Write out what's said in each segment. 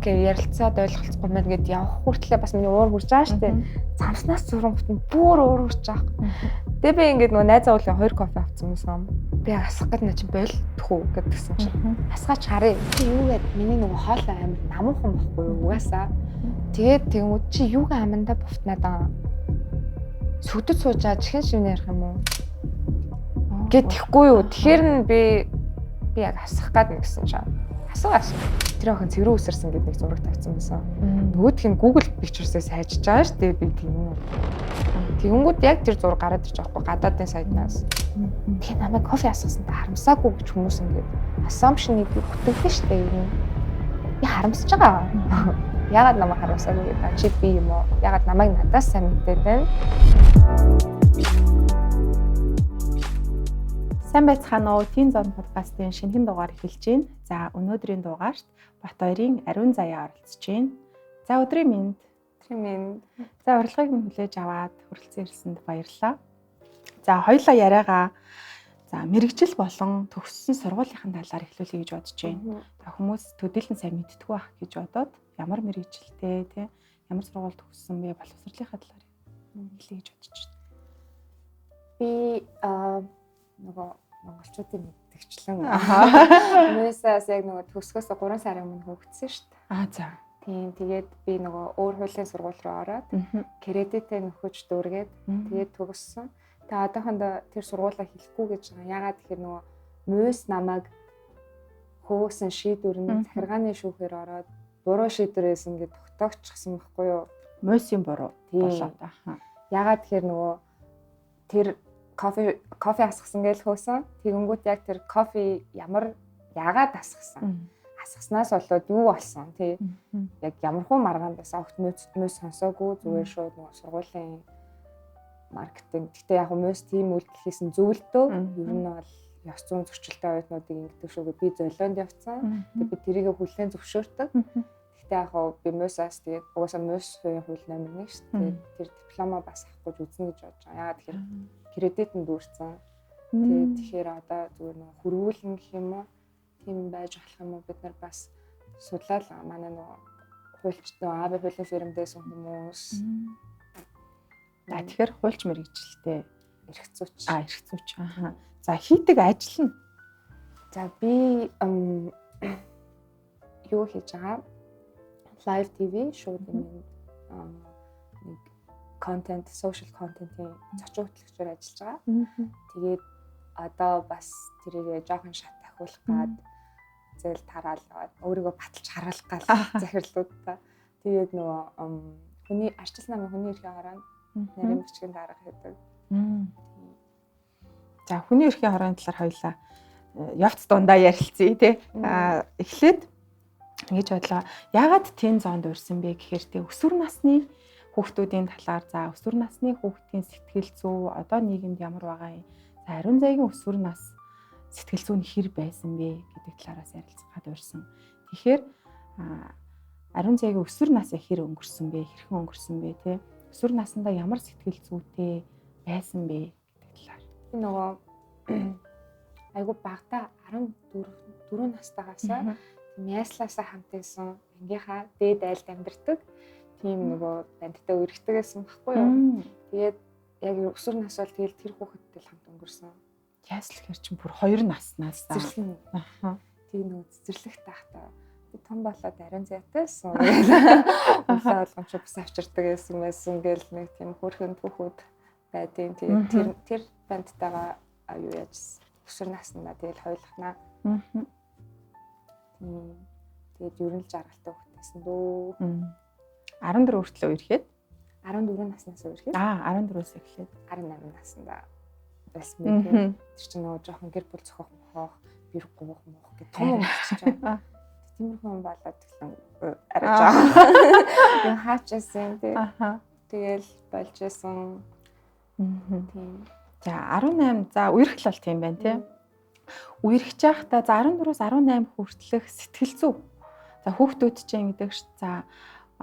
Окей, ярилцаад ойлголцохгүй мэн гэд явах хүртлээ бас миний уур хурж байгаа штэ. Замснаас зурангут нь бүр уур хурж байгаа. Тэгээ би ингээд нөгөө найзаа уулын 2 кофе авсан юмсан. Би асах гээд на чи болтох уу гэдгсэн чинь. Асгаач харъя. Чи юу гээд миний нөгөө хоолой амар намуухан байхгүй юу угаасаа. Тэгээд тэгэнгүүт чи юугаа амандаа буфтнаад байгаа. Сүгдэд сууж байгаа чихэн шивнэ ярих юм уу? Гэт тэхгүй юу. Тэгэхээр нь би яг асах гээд нэгсэн чинь. Асуу асуу. Тэр охин цэврүү үсэрсэн гэд нэг зураг тавьсан байсан. Нөгөөх нь Google Pictures-ээс хайжж байгаа шүү дээ би тийм үү. Тэгэнгүүт яг тэр зураг гараад ирж байгаа хгүй гадаадын сайтнаас. Тэгээ намайг кофе асгасантай харамсаагүй гэж хүмүүс ингээд assumption-ыг бүтгэн шүү дээ ер нь. Би харамсаж байгаа. Яагаад намайг харамсаагүй гэдэг чи би юм уу? Яагаад намайг надаас сайн мэдээд байна? Сайн байцгаана уу? Teen Zone podcast-ын шинэхэн дугаар эхэлж байна. За, өнөөдрийн дугаарт Бат хоёрын Ариун Заяа оролцож байна. За, өдрийн мэнд. Өдрийн мэнд. За, урилгыг минь хүлээж аваад хүрэлцэн ирсэнд баярлалаа. За, хоёлаа яриагаа за мэргэжил болон төгссөн сургуулийнхын талаар эхлүүлье гэж бодож байна. За, хүмүүс төдийлөн сайн мэддэггүй байх гэж бодоод ямар мэргэжилтэй тий ямар сургууль төгссөн бэ боловсролынхаа талаар эхлэе гэж бодож байна. Би нөгөө монголчуудын мэддэгчлэн. Мөсөөс яг нөгөө төгсгөөс 3 сарын өмнө хөгжсөн шүү дээ. Аа за. Тийм, тэгээд би нөгөө өөр хуулийн сургууль руу ороод кредитээ нөхөж дүүргээд тэгээд төгссөн. Тэгээд одоохондоо тэр сургуулаа хэлэхгүй гэж байгаа. Яагаад тэгэхээр нөгөө мөс намайг хөөсөн шийдвэр нь захиргааны шүүхээр ороод буруу шийдвэр байсан гэж тогтоогдчихсан байхгүй юу? Мөсийн буруу болоод. Аха. Яагаад тэгэхээр нөгөө тэр кофе асгасан гэж хөөсөн. Тэгэнгүүт яг тэр кофе ямар яагаад асгасан? Асгаснаас болоод юу болсон тий? Яг ямар хуу маргаан байсан. Огт мөс сонсоогүй зүгээр шууд нөгөө сургуулийн маркетинг. Гэтэ яг мөс тийм үйлдэл хийсэн зөвлөдөө. Ер нь бол ёс зүйн зөрчилтэй оюутнуудыг ингэдэг шүү гэж би золионд явцсан. Тэгээд би тэрийг хүлээн зөвшөөрдөг. Гэтэ яг би мөсаас тэгээд угаасаа мөс хувийн хууль номер 1 шүү дээ. Тэр диплома бас авах гэж үзнэ гэж бодож байгаа. Яагаад тэгэхээр кредит нь дүүрсэн. Тэгээд тэгэхээр одоо зүгээр нөгөө хөрвүүлэн гэх юм уу? Тийм байж болох юм уу? Бид нар бас судлаад манай нөгөө хуульч нөгөө АБ хуулийн фирмдээс хүмүүс. За тэгэхээр хуульч мэргэжилтэй эрх зүйч. А эрх зүйч. Аха. За хийдэг ажил нь. За би юу хийж байгаа? Live TV шууд юм нэг контент, social content-ийн зочин хөтлөгчөөр ажиллаж байгаа. Тэгээд одоо бас тэрийгээ жоохон шат ахиулах гад зээл тараал өөрийгөө баталж харуулах гал захирлуудаа. Тэгээд нөгөө хүний арчил намын хүний эрхийн хороонд нарийн бичгийн дарга хийдэг. За хүний эрхийн хорооны талаар хоёлаа явц дундаа ярилцъя тий. Эхлээд ингэж бодлоо. Яагаад Teen Zone-д урьсан бэ гэхээр тий өсвөр насны хүүхдүүдийн талаар за өсвөр насны хүүхдийн сэтгэл зүй одоо нийгэмд ямар байгаа юм. За Ариун Заягийн өсвөр нас сэтгэл зүй нь хэр байсан бэ гэдэг талаараас ярилцгаад урьсан. Тэгэхээр Ариун Заягийн өсвөр нас яг хэр өнгөрсөн бэ? Хэрхэн өнгөрсөн бэ тий? Өсвөр насндаа ямар сэтгэл зүйтэй байсан бэ гэдэг талаар. Би нөгөө айгу багтаа 14 настайгаасаа яслаасаа хамт байсан ангийнхаа дээд айлд амьдардаг. Тийм нөгөө бандтай үерхдэг байсан байхгүй юу. Тэгээд яг өсвөр нас бол тэгэл тэр хүүхэдтэй л хамт өнгөрсөн. Ясл гэхэр чинь бүр 2 наснаас цэцэрлэг. Аха. Тийм нөгөө цэцэрлэгт байхдаа би том болоод Ариун Заяатайсан. Өглөө болгон чи бас авчирдаг байсан байсан гэл нэг тийм хөөрхөн түүхүүд байдیں۔ Тэгээд тэр бандтайгаа юу яажсэн. Өсвөр наснаа тэгэл хоёулахнаа. Тийм. Тэгээд ер нь л жаргалтай хүүхдээсэн дөө. 14 хүртэл үерхэд 14 наснаас үерхэд. Аа 14-өөс эхлээд 18 наснда байсан мэт. Тэр чинь нөгөө жоохон гэр бүл зохиох мохох, бэр гуух мох гэх том юм болчихж байгаа. Тиймэрхүү юм болоод тэглэн арай жоохон юм хаачсан тий. Тэгэл болж исэн. Тийм. За 18 за үерхэл бол тийм байна тий. Үерхэж байхдаа за 14-өөс 18 хүртэлх сэтгэл зүй. За хүүхдүүд чинь ингэдэг ш. За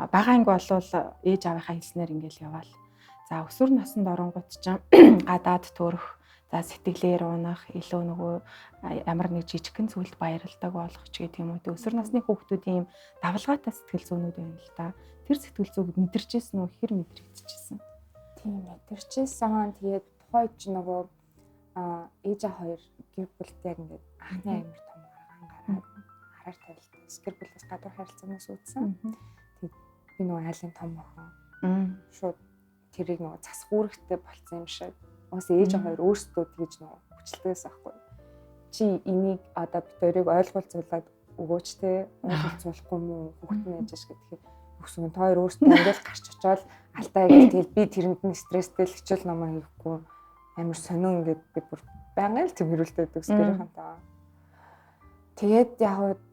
бага анги болвол ээж аавынхаа хэлснээр ингээл яваал. За өсвөр наснд оронгууд чинь гадаад төрөх За сэтгэлээр унах, илүү нөгөө ямар нэг жижигхэн зүйлд баярладаг болох ч гэх юм уу. Тэг өсвөр насны хүүхдүүдийн ийм давалгаатай сэтгэл зүйнүүд байна л да. Тэр сэтгэл зүйг мэдэрчээсэн үү? Хэр мэдрэгдчихсэн? Тийм, мэдэрчээсэн. Тэгээд тухайд ч нөгөө ээж аа хоёр гэр бүлд яг ингээд анхны амар том маргаан гараад хараар тавилт. Гэр бүлээс гадуур харилцаанаас үүдсэн. Тэгээд би нөгөө айлын том охин. Шууд тэрийг нөгөө засах үүрэгтэй болцсон юм шиг. Уус ээж аа хоёр өөрсдөө тэгж нөгөө хүчлээс аахгүй. Чи энийг одоо бид хоёрыг ойлгуулцуулаад өгөөч те, ойлголцуулахгүй мүү хүүхэд нь ээж ш гэхээр өгсөн. Та хоёр өөрсдөө ингээл гарч очиод алдаа гэл тэгэл би тэрэнд нь стресстэй л хичээл номоо хийхгүй амар сонин ингээд би бүр байнга л тийм хэрүүлтэй байдаг гэрийнхэнтэй. Тэгээд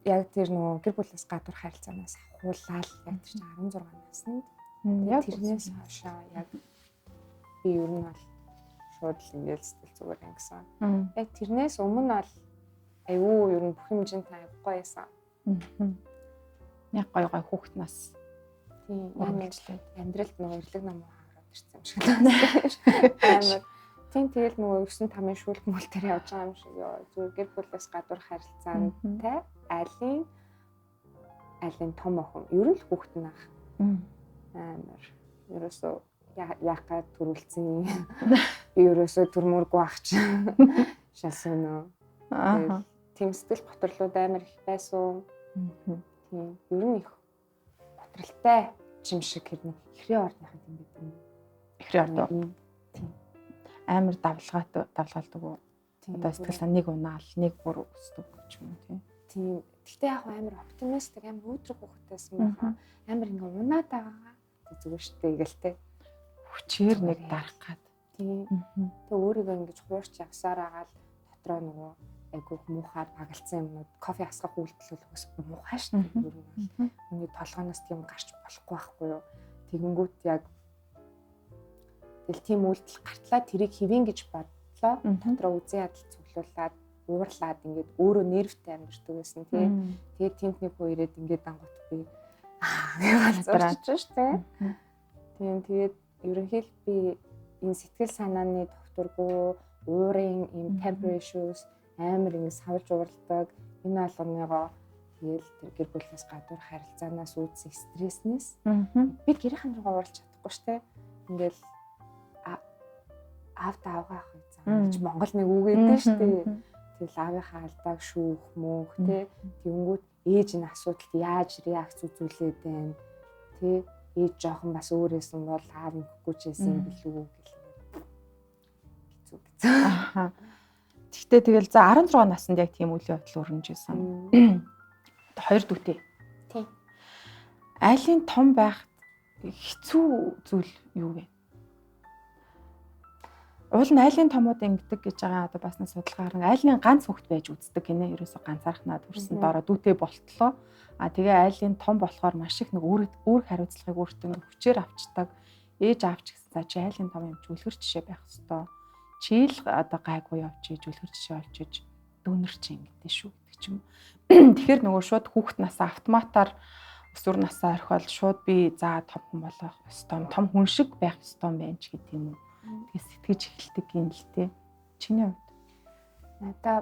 яг тэр нөгөө гэр бүлээс гадуур харилцаанаас ахуулаад яг тэр чинь 16 наснд яг тэрнээс хойшоо яг би ер нь бол шууд л ингээл сэтгэл зүгээр ангисан. Яг тэрнээс өмнө бол айгүй ер нь бүх хэмжээнд айгүй гоё байсан. Яг гоё гоё хүүхэд нас. Тийм, яг амьдралд нөгөө эрлэг ном хараад ирсэн юм шиг байна. Амар. Тийм, тэгэл нөгөө 9-5-ын шүүлт мөл дээр явж байгаа юм шиг ёо. Зүгээр гэр бүлээс гадуур харилцаантай айлын том охин. Ер нь л хүүхэд нь ах. Амар. Ерөөсөө яах гээд төрүүлсэн. Би ерөөсөө төрмөргүй ах чи. Шалсан нөө. Аа. Тийм сэтгэл готрлууд амар их байсан. Тийм. Ер нь их готролтой юм шиг хэрнээ. Ихрийн ордныхан тийм байдаг юм. Ихрийн орд. Тийм. Амар давлгаалдаг уу? Одоо сэтгэл санаа нэг унаал, нэг бүр өсдөг ч юм уу тийм. Тийм. Гэхдээ яг амар оптимистик, амар өөдрөг хүүхдээсэн байхаа. Амар ингээ унаад байгаагаа. Тэг зүгээр штэ гэлтэй. Хүчээр нэг дарах гад. Тийм. Тэг өөрийгөө ингэж хуурч явсаар агаал дотроо нөгөө айгүйх муухай багалцсан юмнууд кофе асгах үйлдэл бол бас муухай шүү дээ. Ер нь бол миний толгооноос тийм гарч болохгүй байхгүй юу. Тэгэнгүүт яг тэгэл тийм үйлдэл гартлаа тэрийг хэвэн гэж бодлоо. Дотроо үзэн ядал цуглуулад уурлаад ингээд өөрөө нервтэй амьдэрдэг байсан тий. Тэгээд тент нэг хүү ирээд ингээд ангут би галзуурч шүү дээ. Тийм, тэгээд ерөнхийд би энэ сэтгэл санааны тогтворгүй, уурын ийм temper issues амар ингэ савлж уурладаг. Энэ алганыгоо тэгэл тэр гэр бүлээс гадуур харилцаанаас үүдсэн стресснээс би гэрийнхэн руугаа уурлаж чадахгүй штэ. Ингээл аав таавгаа авах зам гэж Монгол нэг үг өгдөө штэ. Тэгэл аавынхаа алдааг шүүх мөөх тэ. Тэгэнгүүт ээж энэ асуудалд яаж реакц үзүүлээд байна тэ. Ээж жоохон бас өөрөөсөн бол аав ингэхгүй ч байсан юм билүү гэл хэцүү хэцүү. Аа. Тэгтээ тэгэл за 16 наснд яг тийм үйл явдал өрнөж исэн. Хоёр дүүтэй. Тийм. Айлын том байхад хэцүү зүйл юу вэ? Уул нь айлын томууд ингэдэг гэж байгаа одоо бас нэг судалгаар нь айлын ганц хүүхэд байж үздэг гинэ. Ерөөсө ганцаархнаа төрсөн дороо дүүтэй болтлоо. А тэгээ айлын том болохоор маш их нэг үүрэг хариуцлагыг өөртөө ингэ хүчээр авчдаг. Ээж аавч гэсэн за чи айлын том юм чи үлгэр жишээ байх ёстой. Чи л одоо гайгүй явж иж үлгэр жишээ олж иж дүүнер чи ингэдэж шүү гэдэг ч юм. Тэгэхээр нөгөө шууд хүүхэд насаа автоматар өсвөр насаа орхиол шууд би за том хүн болох ёстой, том хүн шиг байх ёстой юм байна ч гэдэг юм уу. Тэгээ сэтгэж эхэлдэг юм л те. Чиний хувьд? Надаа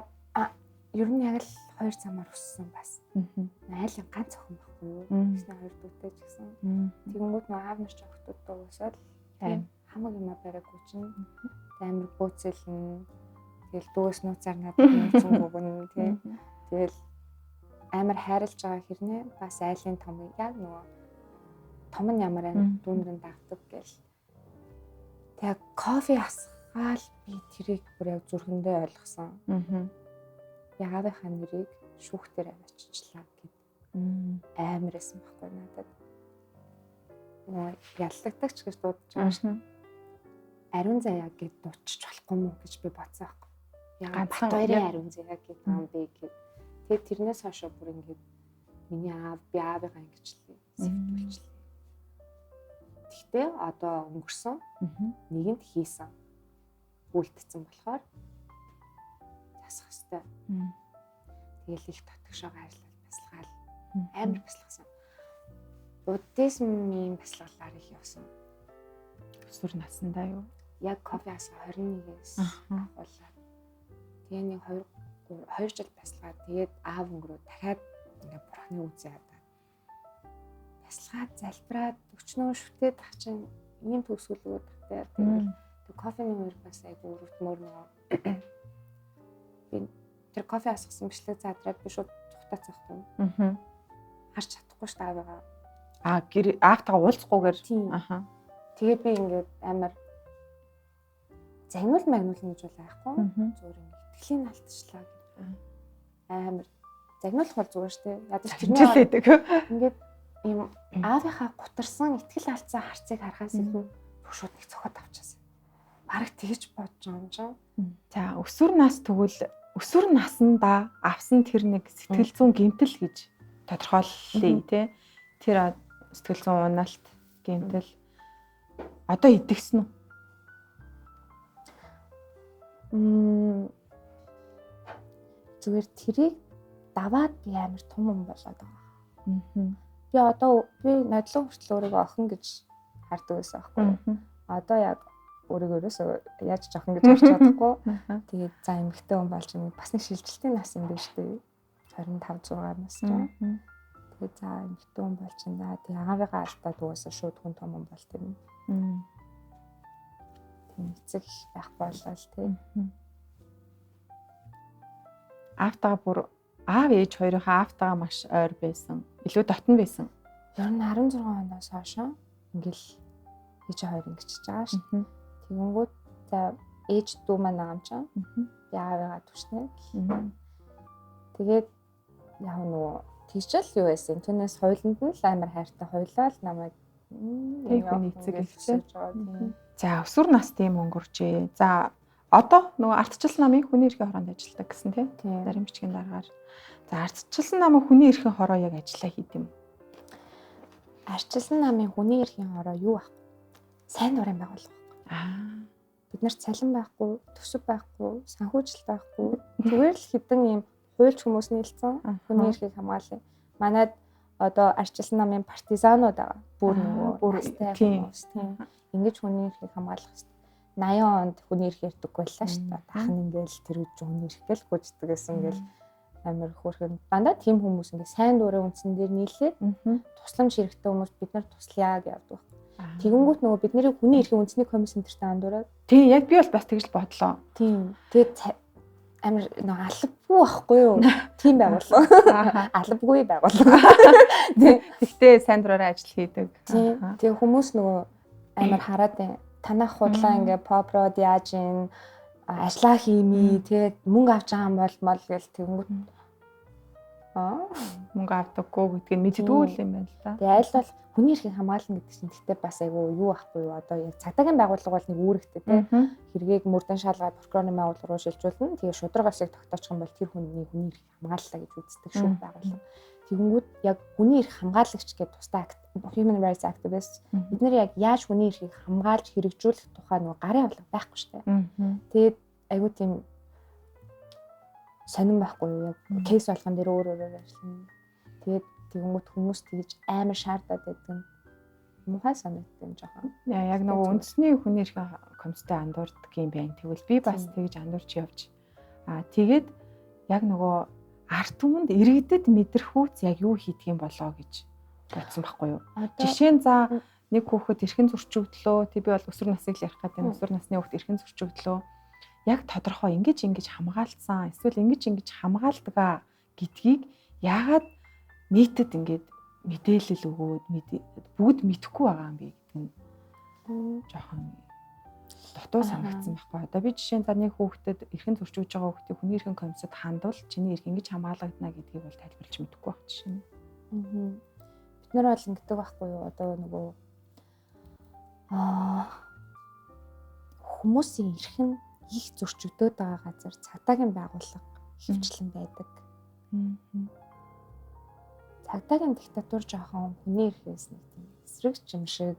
ер нь яг л хоёр замаар өссөн бас. Айлын ганц охин байхгүй юу? Тэгснэ хоёр дүүтэй ч гэсэн. Тэгэнгүүт нөө аав нар ч охтуудтай уусаад тийм хамаг юма бариагүй чинь амар бөөцөлнө. Тэгэл дүүс нууцаар надад нууцсан гүгэн тий. Тэгэл амар хайрлаж байгаа хэрнээ бас айлын том яг нөгөө том нь ямар байна дүүнэр нь дагдаг гэл. Тэгээ кофе асгаал би тэрийг бүр яг зүрхэндээ ойлгосон. Яг аавынхаа нэрийг шүүхтэр авчичлаа гэд. Амар байсан байхгүй надад. Нөгөө яллагдагч гэж дуудаж байгаа шин. Ариун заяа гэд дуудчих болохгүй мүү гэж би бодсон байхгүй. Яг ганцхан хоёрын ариун заяа гэд юм бэ гэд. Тэгээд тэрнээс хойш бүр ингээд миний аав би аавыгаа ингэчлээ. Сэвтүүлчлээ. Тэгтээ одоо өнгөрсөн нэгэнт хийсэн үлдсэн болохоор засах хэвээр. Тэгэл их татгшоо хайрлал бясалгаал амар бясалгасан. Буддизмын бясалгалаар их явсан. Өсвөр насндаа юу? Яг кофе асгаа 21-ээс ахуулаад тэгээ нэг 2 жил бясалгаад тэгээд аав өнгөрөө дахиад ингээ бурхны үзээ ядаад бясалгаад залбираад өчнөө шүтээд тах чинь ийм төгсгөл өгөөд тахтай. Тэгээд тэр кофений мөр бас айгу өрөвдмөр нөгөө би тэр кофе асгасан бичлэг задраад би шууд тухтаац байхгүй. Харж чадахгүй шүү дээ аавыгаа. Аа гэр аавтайгаа уулзахгүйгээр. Аха. Тэгээ би ингээд амар загнуул магнуулна гэж бол айхгүй. Зүгээр ингээд итгэлийн алдчихлаа гэх. Амар загнуулах бол зүгээр шүү дээ. Ядаж тэрний байдаг. Ингээд ийм аавынхаа гутарсан итгэл алдсан харцыг харахаас илүү шууд нэг цохоод авчихсан. Бараг тэгж бодож байгаа юм чинь. За өсвөр нас тэгвэл өсвөр наснда авсан тэр нэг сэтгэл зүйн гэмтэл гэж тодорхойллоо тий. Тэр сэтгэл зүйн уналт гэмтэл одоо идэгсэн үү? Зүгээр тэрийг даваад би амар том юм болоод байгаа. Би одоо би нодлон хүртэл өөрийгөө охин гэж хардаг байсан байхгүй. Одоо яг өөрийгөө ерөөсөө яаж ч охин гэж харж чадахгүй. Тэгээд за эмэгтэй хүн болж бас нэг шилжилтийн нас юм биш үү? 25 6 нас тийм. Тэгээд за эмэгтэй хүн болж байна. Тэгээд аавыгаа алдаад угаасаа шууд хүн том хүн болт юм. Тийм эцэг байхгүй болол тийм. Аавтайгаа бүр аав ээж хоёрынхаа аавтайгаа маш ойр байсан. Илүү дотн байсан. Ер нь 16 оноос хойш ингээл ээж хоёр ингэчихэж байгаа шүү. Тэгэнгүүт за ээж дүү маань байгаа юм чинь. Би аавыгаа түшнэ. Тэгээд яг нөгөө тийчл юу байсан. Түүнээс хоёуланд нь л амар хайртай хоёлаа л намайг тэг хүний эцэг хэлчихэж байгаа. За өсвөр нас тийм өнгөрчээ. За одоо нөгөө ардчилсан намын хүний эрхийн хороонд ажилладаг гэсэн тийм. Зарим бичгийн дараагаар. За ардчилсан намын хүний эрхийн хороо яг ажиллаа хийд юм. Ардчилсан намын хүний эрхийн хороо юу вэ? Сайн дурын байгууллага. Аа. Бид нарт цалин байхгүй, төсөв байхгүй, санхүүжилт байхгүй. Зүгээр л хідэн ийм хуульч хүмүүс нийлцэн хүний эрхийг хамгаалъя. Манайд одоо ардчилсан намын партизанууд байгаа. Бүр нөгөө хүмүүс тийм. Ингэж хүний эрхийг хамгаалах хэрэгтэй. 80 онд хүний эрх ярьдаггүй байлаа шүү дээ. Тах нь ингээл тэр үеч хүний эрх гэл гүйцэтгэг гэсэн ингээл амар хөөрхөн. Дандаа тийм хүмүүс ингээ сайн дурын үндсэн дээр нийлээд тусламж хэрэгтэй хүмүүс бид нар туслая гэж явдаг. Тэгэнгүүт нөгөө бидний хүний эрхийн үндэсний комисс энтертэй андуураад. Тийм яг би бол бас тэгж л бодлоо. Тийм. Тэгээд амар нөгөө албагүй байхгүй юу? Тийм байгууллага. Албагүй байгууллага. Тэгтээ сайн дураараа ажил хийдэг. Тийм. Тэгээ хүмүүс нөгөө амар хараад байна. Танах худлаа ингээ попрод яаж ин ажиллаа хиймий тэгээд мөнгө авч байгаа юм бол мол гэл тэгэнгүүт мөнгө авдаггүй гэдгийг мэддэггүй л юм байна л да. Тэгээ аль бол хүний эрхийг хамгаална гэдэг чинь тэгтээ бас айгүй юу байхгүй юу? Одоо яг цагдаагийн байгууллага бол нэг үүрэгтэй тий. Хэргийг мөрдөн шалгаад прокурорын байгууллага руу шилжүүлнэ. Тэгээ шударга ёсыг тогтоочих юм бол тэр хүний эрхийг хамгааллаа гэж үздэг шүү байгууллага. Тэгэнгүүт яг хүний эрх хамгаалагч гэдэг тусдаа human rights activist бид нэр яг яаж хүний эрхийг хамгаалж хэрэгжүүлэх тухай нөгөө гарын авлага байхгүй шүү дээ. Тэгээд айгүй тийм сонирн байхгүй юу? Яг кейс болгон дээр өөр өөрөөр ажиллана. Тэгээд тэгэнгүүт хүмүүс тэгж амар шаардаад байдаг нь муухай санагдсан юм жоохон. Яг нөгөө үндэсний хүний эрхийн комисстай андуурдаг юм байна. Тэгвэл би бас тэгж андуурч явж тэгээд яг нөгөө ард түмэнд иргэдэд мэдрэхүүц яг юу хийдэг юм болоо гэж бодсон байхгүй юу? Жишээ нь за нэг хүүхэд эрхэн зөрчигдлөө. Тэг би бол өсвөр насыг л ярих гэдэг юм. Өсвөр насны хүүхэд эрхэн зөрчигдлөө. Яг тодорхой ингэж ингэж хамгаалцсан, эсвэл ингэж ингэж хамгаалдаг гэдгийг яагаад нийтэд ингээд мэдээлэл өгөөд бүгд мэдэхгүй байгаа юм бэ гэдэг нь жоохон дутуу санагдсан байхгүй. Одоо би жишээ нь за нэг хүүхдэд эрхэн зөрчиж байгаа хүүхдийг хүний эрхийн комиссад хандвал чиний эрх ингэж хамгаалагдана гэдгийг бол тайлбарлаж мэдэхгүй байх жишээ нь. Бид нар бол ингэдэг байхгүй юу? Одоо нөгөө хүмүүсийн эрх нь их зөрчигдөөд байгаа газар цагдаагийн байгууллага хөвчлэн байдаг. Цагдаагийн диктатур жоохон хүний эрхээс нэг тийм эсрэг юм шиг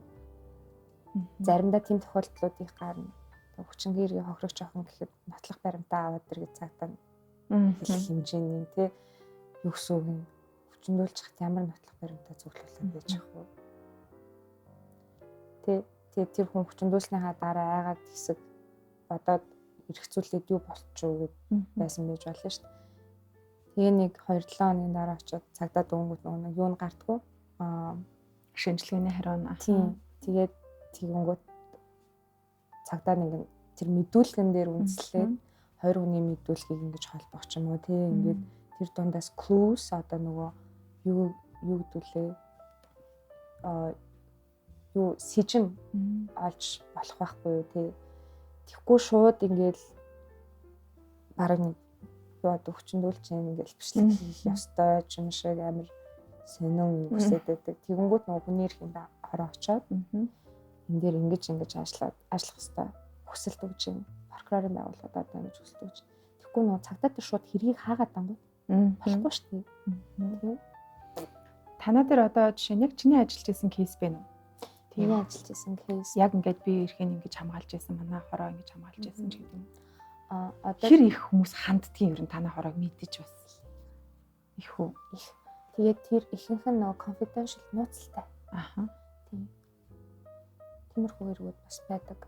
заримдаа тийм тохиолдлууд их гарна. Хүчингийн эргийг хохирох жоохон гэхэд нотлох баримтаа аваад ир гэж цагдаа хэлэх хэмжээний тий юу гэсэн үг юм хүчндүүлж хат ямар нотлох баримтаа зөвлөлөө байж ах вэ? Тий Тэгээд тэр хүн хүчндүүлснийхаа дараа айгаад хэсэг бодоод эргэцүүлээд юу болчихов гэд байсан байж болно шүү дээ. Тэгээ нэг 2-7 хоногийн дараа очиод цагдаа дөнгөд нөгөө нэг юу нь гардггүй. Шинжилгээний хариу нь. Тийм. Тэгээд тэгэнгүүт цагдаа нэг тэр мэдүүлгэн дээр үндэслээд хоёр хүний мэдүүлгийг ингэж холбох ч юм уу тий ингээд тэр дундаас clues одоо нөгөө юу юу гэдүүлээ юу сэжим олж болох байхгүй юу тий. Тэгэхгүй шууд ингээд бараг нэг юу одоо хүчндүүлж юм ингээл бичлэг хийх ёстой ч юм шиг амар сонин үсээд байдаг. Тэгэнгүүт нөгөө хүний эрхийн хороо очоод энэ дээр ингэж ингэж ажиллаад ажиллах ёстой хүсэлт өгч юм. Прокурорын байгууллагад одоо ингэж хүсэлт өгч. Тэгэхгүй нөгөө цагдаа дээр шууд хэргийг хаагаад ангууд болохгүй шүү дээ. Тийм. Танаа дээр одоо жишээ нь яг чиний ажиллаж исэн кейс бэ нүү? Тийм ажиллаж исэн кейс. Яг ингээд би эрхийг ингэж хамгаалж исэн, манай хороо ингэж хамгаалж исэн ч гэдэг юм. Одоо хэр их хүмүүс ханддгийн ер нь танай хороог мэдэж бас их үү? Их. Тэгээд тэр ихэнх нь нөгөө confidential нууцтай. Аха. Тийм. Тиймэрхүү хэрэгүүд бас байдаг.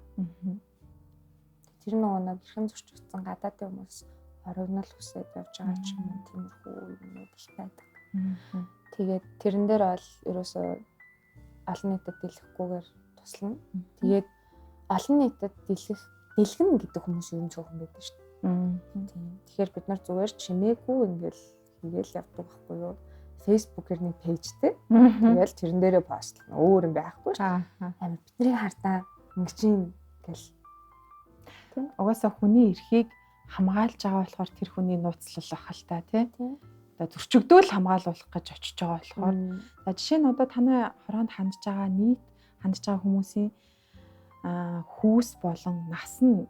Тэр нөгөө нэг эрхэм зөрчигдсөн гадаадын хүмүүс орогнол хүсээд явж байгаа ч юм уу тиймэрхүү юмнууд их байдаг. Тэгээд тэрэн дээр бол ерөөсөө олон нийтэд дэлгэхгүйгээр туслана. Тэгээд олон нийтэд дэлгэн гэдэг хүмүүс ер нь цөөхөн байдаг шүү дээ. Тийм. Тэгэхээр бид нар зүгээр чимээгүй ингээл хийгээл явдаг байхгүй юу? Facebook-ээр нэг пэйжтэй. Тэгэл тэрэн дээрээ постлно. Өөр юм байхгүй шүү дээ. Амар бидний хардаа ингэж юм гэл. Тийм. Угаасаа хүний эрхийг хамгаалж байгаа болохоор тэр хүний нууцлал байх л та тий. Одоо зөрчигдөөл хамгаалуулах гэж очиж байгаа болохоор за жишээ нь одоо танай хороонд хандж байгаа нийт хандж байгаа хүмүүсийн хүүс болон нас нь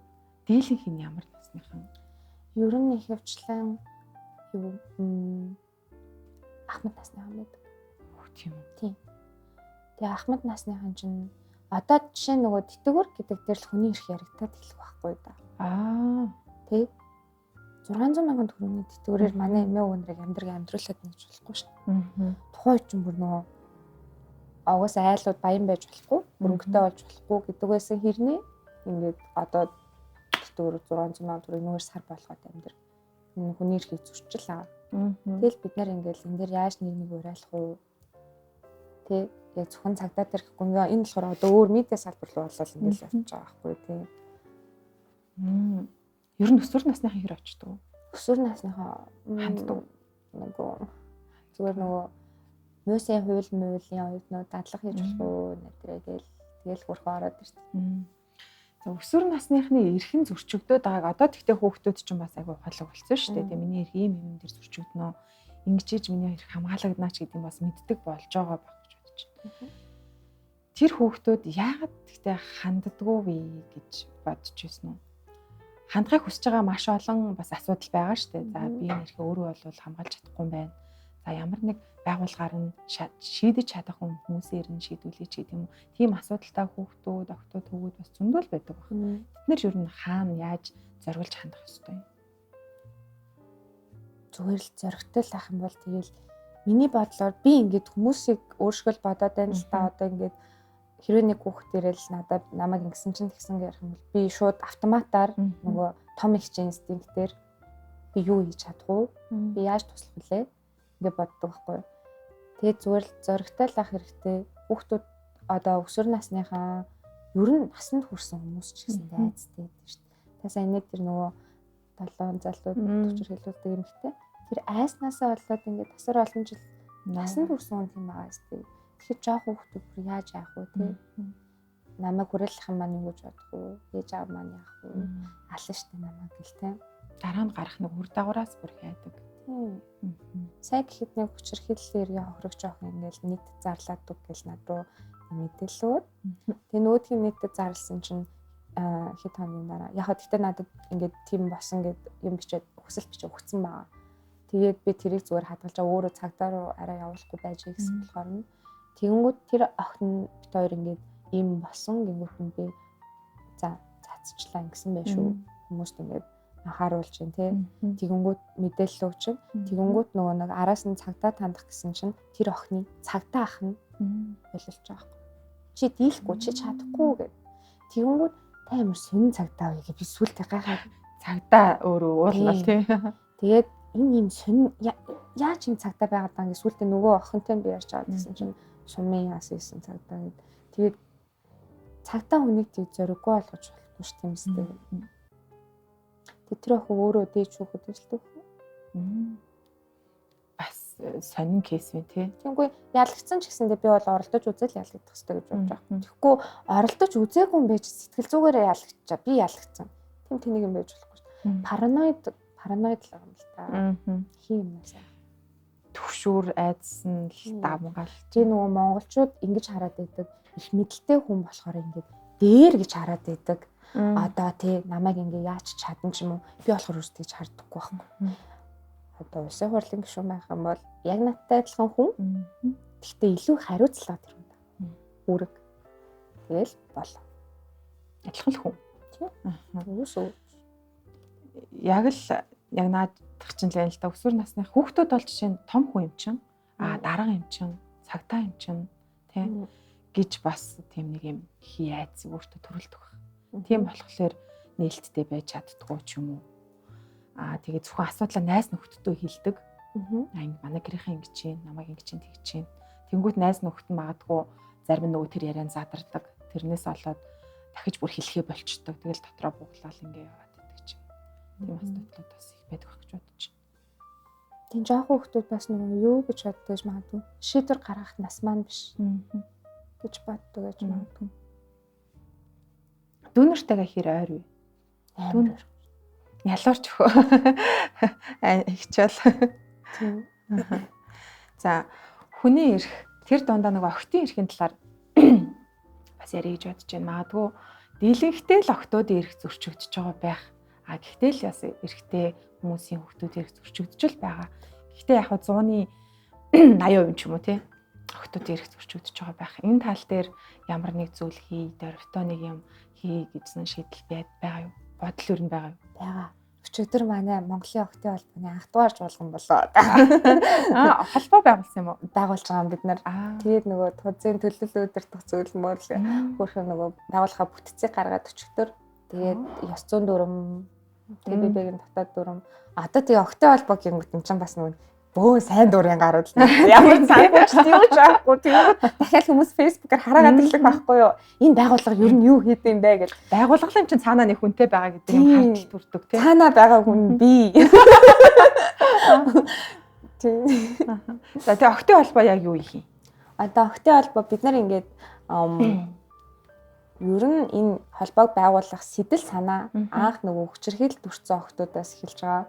дийлэнх нь ямар насныхан? Ер нь ихэвчлэн юу ахмад насныхан байдаг. Тийм үү? Тийм. Тэгээ ахмад насныхан чинь одоо жишээ нь нөгөө тэтгэвэр гэдэг дээр л хүний эрх яригдаад эхлэх байхгүй да. Тий. 600 мянган төгрөгийн тэтгэврээр манай эмээ өвөө нарыг амьдруулад нэгж болохгүй шүү дээ. Тухайн үед чинь бүр нөгөө угаасаа айлууд баян байж болохгүй, мөрөнгөтэй болж болохгүй гэдэг байсан хэрнээ ингээд одоо тэтгэвэр 600 мянган төгрөг нүүр сар болгоод амьдр. Энэ хүний эрхийг зөрчил аа. Тэгэл бид нар ингээд энэ дээр яаж нэг нэг уриалах уу? Тэ яг зөвхөн цагдаа дээр гэхгүй энэ болохоор одоо өөр медиа салбар руу болол ингээд явж байгаа байхгүй тий. Ер нь өсвөр насныхан хэр очдөг? Өсвөр насныхан ханддаг. Нөгөө зүгээр нөгөө муусын хууль муулийн оюутнууд дадлага хийж болох уу нэрээ гээл тэгэл хөрхөө ороод ирсэн. За өсвөр насныхны эрхэн зөрчигдөөд байгааг одоо тэгтээ хүүхдүүд ч бас айгүй ухаалаг болсон шүү дээ. Тэгээ миний эрх ийм юм дээр зөрчигдөнө. Ингэж иж миний эрх хамгаалагдана ч гэдэг юм бас мэддэг болж байгаа байх гэж бодож байна. Тэр хүүхдүүд яагаад тэгтээ ханддаггүй вэ гэж бодож ирсэн үү? Хандахыг хүсэж байгаа маш олон бас асуудал байгаа шүү дээ. За би энэ эрхээ өөрөө бол хамгаалж чадахгүй юм байна. За ямар нэг байгууллагаар нь шийдэж чадах хүмүүсээр нь шийдвүлээ ч гэдэг юм уу. Тийм асуудалтай хүүхдүүд, охтууд, хөвгүүд бас зөндөл байдаг байна. Тэд нар ер нь хаана яаж зориулж хандах ёстой юм? Зүгээр л зоригтой л ах юм бол тэгэл миний бодлоор би ингээд хүмүүсийг өөршгөл бодоод байна л та одоо ингээд хэрвээ нэг хүүхэд ирэл надад намайг ингэсэн чинь тэгсэн гэх юм бол би шууд автоматар нөгөө том ихч инстинктээр би юу хийж чадах вэ? Би яаж туслах вүлээ? Ингээ боддог байхгүй юу? Тэгээд зүгээр л зоригтой л ах хэрэгтэй. Хүүхдүүд одоо өсвөр насныхаа ер нь насанд хүрсэн хүмүүс ч гэсэн айцтай байдаг шүү дээ. Та сайн нэг тэр нөгөө долоон залууд төвчөр хэлүүлдэг юм ихтэй. Тэр айснаасаа болоод ингээд тасар олон жил насанд хүрсэн хүн тийм байгаа шүү дээ. Тэгэхээр жоох хүүхдүүд бүр яаж яах вэ те? Намайг хүрээлэх юм маань юу гэж бодох вэ? Ээж аав маань яах вэ? Алан штэ намайг гэл те. Дараа нь гарах нэг үр дагавраас бүр хайдаг. Сая гэхэд нэг хүчирхийллийн эргийн хохирогч охин ингээл нийт зарлаад үг гэл над руу мэдээллүүд. Тэгээ нөгөөдхийн нийтэд зарласан чинь хэд хоногийн дараа яг гэхдээ надад ингээд тийм босон гэд юм бичээд хүсэл бичээ өгсөн байгаа. Тэгээд би тэрийг зүгээр хадгалж өөрөө цагдаа руу арай явуулахгүй байж гэсэн болохоор нь тэгэнгүүт тэр охин бит хоёр ингээд ийм босон гингүүт нь би за цацчлаа ингэсэн байх шүү. Хүмүүст ингээд анхааруулж байна тий. Тэгэнгүүт мэдээлэл өгч чинь тэгэнгүүт нөгөө нэг араас нь цагдаа тандах гэсэн чинь тэр охины цагдаа ах нь болилж байгаа байхгүй. Чи дийлэхгүй, чи чадахгүй гэд. Тэгэнгүүт та амар сонин цагдаа вэ гэж би сүултээ гайхаад цагдаа өөрөө уулнал тий. Тэгээд энэ юм сонин яаж юм цагдаа байгаад байгаа ингэ сүултээ нөгөө охинтой би ярьж байгаа гэсэн чинь сумын яас исэн цагдаа гэд. Тэгээд цагдаа хүнийг тэг зориггүй болгож болохгүй ш тийм үстэй. Тэр охин өөрөө дээж хүүхэд ажилладаг. Бас сонин кейс вэ тий. Тиймгүй ялагдсан ч гэсэндээ би бол оролдож үзэл ялагдах хэрэгтэй гэж бодож байгаа. Тэгэхгүй оролдож үзээгүй юм байж сэтгэл зүгээрээ ялагдчаа. Би ялагдсан. Тийм тэнийг юм байж болохгүй ш. Параноид л байгаа юм л та. Хин юмнасаа. Төгшүүр айдсан л давмгаал. Чи нөгөө монголчууд ингэж хараад байдаг. Их мэдлэлтэй хүн болохоор ингэж дээр гэж хараад байдаг. Одоо тий намайг ингээ яаж чадан ч юм уу би болохоор үс тэгж хардаггүй байхгүй. Одоо улсын хурлын гишүүн байх юм бол яг надтай адилхан хүн. Гэхдээ илүү хариуцлага тэр хүнд. Үүрэг. Тэгэл болоо. Адилхан л хүн. Тийм. Үүсөө. Яг л яг наадах чинь л юм л да. Өсвөр насны хүүхдүүд бол жишээ нь том хүн юм чинь, дарга юм чинь, цагтаа юм чинь тий гэж бас тийм нэг юм хий айц өөртөө төрөлдөх байх. Тийм болохоор нээлттэй байж чаддгүй ч юм уу. Тэгээ зөвхөн асуудлаа найз нөхдөдөө хилдэг. Ингээ манай гэрийнхэн ингэж чинь, намайг ингэж чинь тэгж чинь. Тэнгүүт найз нөхдөд нь магадгүй зарим нь нөгөө тэр яриан задардаг. Тэрнээс болоод дахиж бүр хэлхээ болчдөг. Тэгэл дотроо бууглал ингээ яваад идэг чинь. Тийм асуудлууд бас их байдаг гэж бодож байна. Тийм жоохон хүмүүс бас нөгөө юу гэж боддог магадгүй. Шийдвэр гаргах нас маань биш гэж боддог гэж магадгүй. Дүүнэртэйгээ хэр ойр вэ? Дүүнер. Ялуурч өхөө. Хичээл. Тийм. За хүний эрх тэр дундаа нөгөө охтын эрхийн талаар бас ярих гэж бодож байна. Магадгүй дийлэнхтэй л охтуудын эрх зөрчигдөж байгаа байх. А гэхдээ л бас эрхтэй хүмүүсийн хүүхдүүдийн эрх зөрчигдөж л байгаа. Гэхдээ яг хаа 100-ны 80% ч юм уу тий охтуудын эрх зөрчигдөж байгаа байх. Энэ тал дээр ямар нэг зүйл хий, дөрвтөө нэг юм хий гэсэн шийдэл байгаа юу? Бодол ер нь байгаа юу? Байгаа. Өчигдөр манай Монголын охтын холбооны анхдугаар чуулган болоо. Холбоо байгуулсан юм уу? Байгуулж байгаа юм бид нар. Тэгээд нөгөө тузын төлөл өдөртөх зүйл мөр хөөрхөн нөгөө байгууллага бүтцийг гаргаад өчигдөр. Тэгээд ёс зүйн дүрм, ТББ-гийн дотоод дүрм. Одоо тэгээ охтын холбоо гингүүт нь ч бас нөгөө бөөн сайн дурын гарууд л ямар санхүүч юу ч аахгүй. Тэгээд дахиад хүмүүс Facebook-аар хараагаад эхлэх байхгүй юу? Энэ байгууллага ер нь юу хийд юм бэ гэж. Байгууллага юм чинь цаанаа нэг хүнтэй байгаа гэдэг юм хардтал төрдөг тийм. Цаанаа байгаа хүн би. Тийм. За тэгээ охтын холбоо яг юу их юм? Одоо охтын холбоо бид нар ингээд ер нь энэ холбоог байгуулах сэтэл санаа анх нөгөө хүчирхийлэлд өртсөн охтуудаас эхэлж байгаа.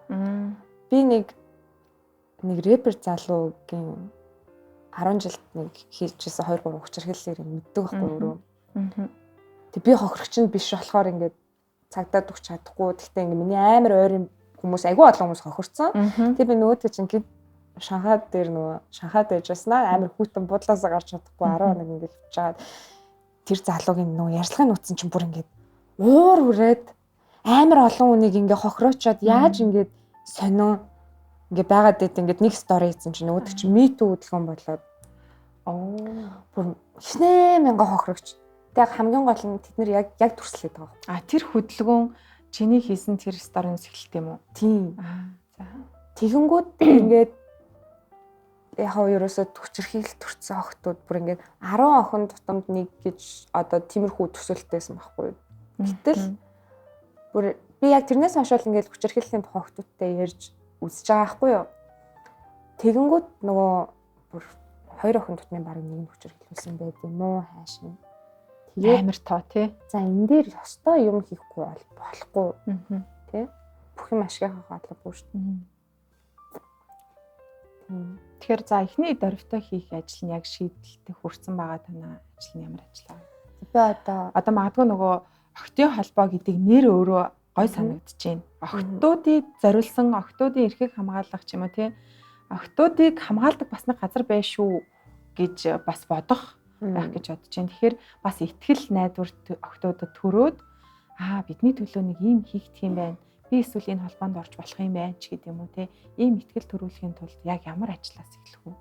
Би нэг рэпер залуугийн 10 жилд нэг хийжсэн 2 3 хүчирхийллээр мэддэг байхгүй өөрөө. Тэг би хохирогч нь биш болохоор ингээд цагдаад өгч чадахгүй. Гэхдээ ингээд миний амар ойрын хүмүүс айгүй олон хүмүүс хохирцсон. Тэг би нөгөөдөө чинь гид Шанхай дээр нөгөө Шанхайд байжсанаа амар хүйтэн буудлаасаа гарч чадахгүй 10 хоног ингээд хөвч жаад тэр залуугийн нөгөө ярьцлагын нууцсан чинь бүр ингээд уур хүрээд амар олон хүнийг ингээд хохироочоод яаж ингээд сонио ингээ байгаад байт ингээд нэг стори хийсэн чинь нөгөөдөг чинь Me Too хөдөлгөөн болоод бүр хичнээн мянган хохирогч. Тэгээ хамгийн гол нь тэд нэр яг төрслээд байгаа. А тэр хөдөлгөөн чиний хийсэн тэр сториноос эхэлт юм уу? Тийм. За. Тэгэнгүүт ингээд яг хаа ерөөсөө хүчирхийлэл төрсэн охтууд бүр ингээд 10 охин тутамд нэг гэж одоо тиймэрхүү төсөөлттэйсэн байхгүй юу. Гэтэл бүр би яг тэрнээс хойш л ингээд хүчирхийллийн тухай охтуудтай ярьж үзэж байгаа байхгүй юу. Тэгэнгүүт нөгөө бүр 2 охин тутмын бараг нэг нь хүчирхийлүүлсэн байд юм уу хайш нь. Тэгээд амар тоо тий. За энэ дээр ёстой юм хийхгүй бол болохгүй тий. Бүх юм ашигынхаа хотлоогүй шүү дээ. Тэгэхээр за эхний дөрвтөө хийх ажил нь яг шийдэлтэй хүрсэн байгаа танаа ажил нь ямар ажил вэ? Би одоо магадгүй нөгөө охтын холбоо гэдэг нэр өөрөө гой санагдаж байна. Охтуудыг зориулсан, охтуудын эрхийг хамгаалах ч юм уу тий. Охтуудыг хамгаалдаг бас нэг газар байх шүү гэж бас бодох байх гэж бодож байна. Тэгэхээр бас итгэл найдвар охтуудад төрөөд бидний төлөө нэг ийм хийгдэх юм байна. Би эсвэл энэ холбоонд орж болох юм байна ч гэдэг юм уу тий. Ийм итгэл төрүүлэхийн тулд яг ямар ажлаас эхлэх вэ?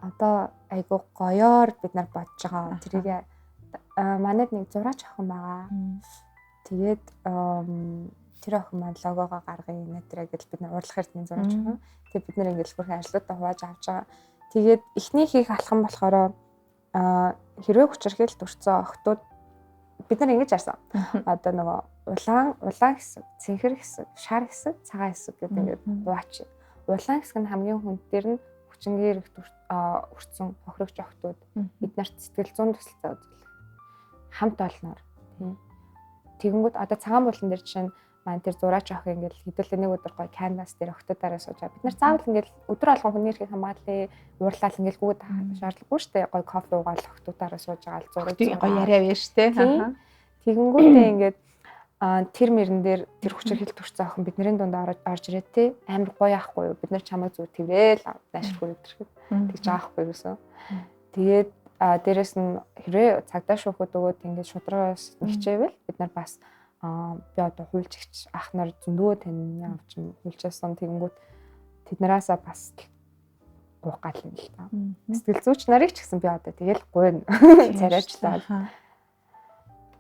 Одоо айгу гоёор бид нар бодож байгаа. Тэрийг манайд нэг зураач охин байгаа. Тэгээд тэр охин маань логогоо гаргая нэтэрэ гэж бид нар уурлах эрдмийн зураач охин. Тэгээд бид нар ингээл бүрхэн ажлуудаа хувааж авч байгаа. Тэгээд эхний хийх алхам болохоор хэрвээ хүчирхийлэлд өртсөн охтууд бид нар ингэж харсан. Одоо нөгөө улаан хэсэг, цэнхэр хэсэг, шар хэсэг, цагаан хэсэг гэдэг ингээд хуваач. Улаан хэсэг нь хамгийн хүнд дээр нь хүчингээр өртсөн хохирогч охтууд бид нарт сэтгэл зүйн тусалцаа үзүүлэх. Хамт олноор тийм. Тэгэнгүүт одоо цагаан булан дээр жишээ нь маань тэр зураач охин ингээл хэдүүлээ нэг өдөр гоё canvas дээр охтуудаараа сууж байгаа. Бид нар заавал ингээл өдөр болгон хүний эрхийг хамгаалъя, уурлал ингээл гүйд шаардлагагүй шүү дээ. Гоё кофе уугаал охтуудаараа сууж байгаа л зураг гоё яриа байна шүү дээ. Тэгэнгүүтээ ингээд тэр мөрөн дээр тэр хүчирхийлэлд хүрсэн охин бидний дунд орж ирээд те амар гоё ахгүй юу? Бид нар чамайг зүгээр тэрэл наашир хүрээд ирэхэд тэгж байгаа ахгүй юусэн. Тэгээд дээрэс нь хэрвээ цагдаа шүүхэд өгөөд ингээд шударгаас нэгчээвэл бид нар бас би одоо хуульч ихч ах нар зөндөө тань авч хуульчаасан тэгэнгүүт тэднээсээ бас гуйх гал юм л та. Сэтгэл зүйч нарыг ч гэсэн би одоо тэгэл гуйна царайчлаа.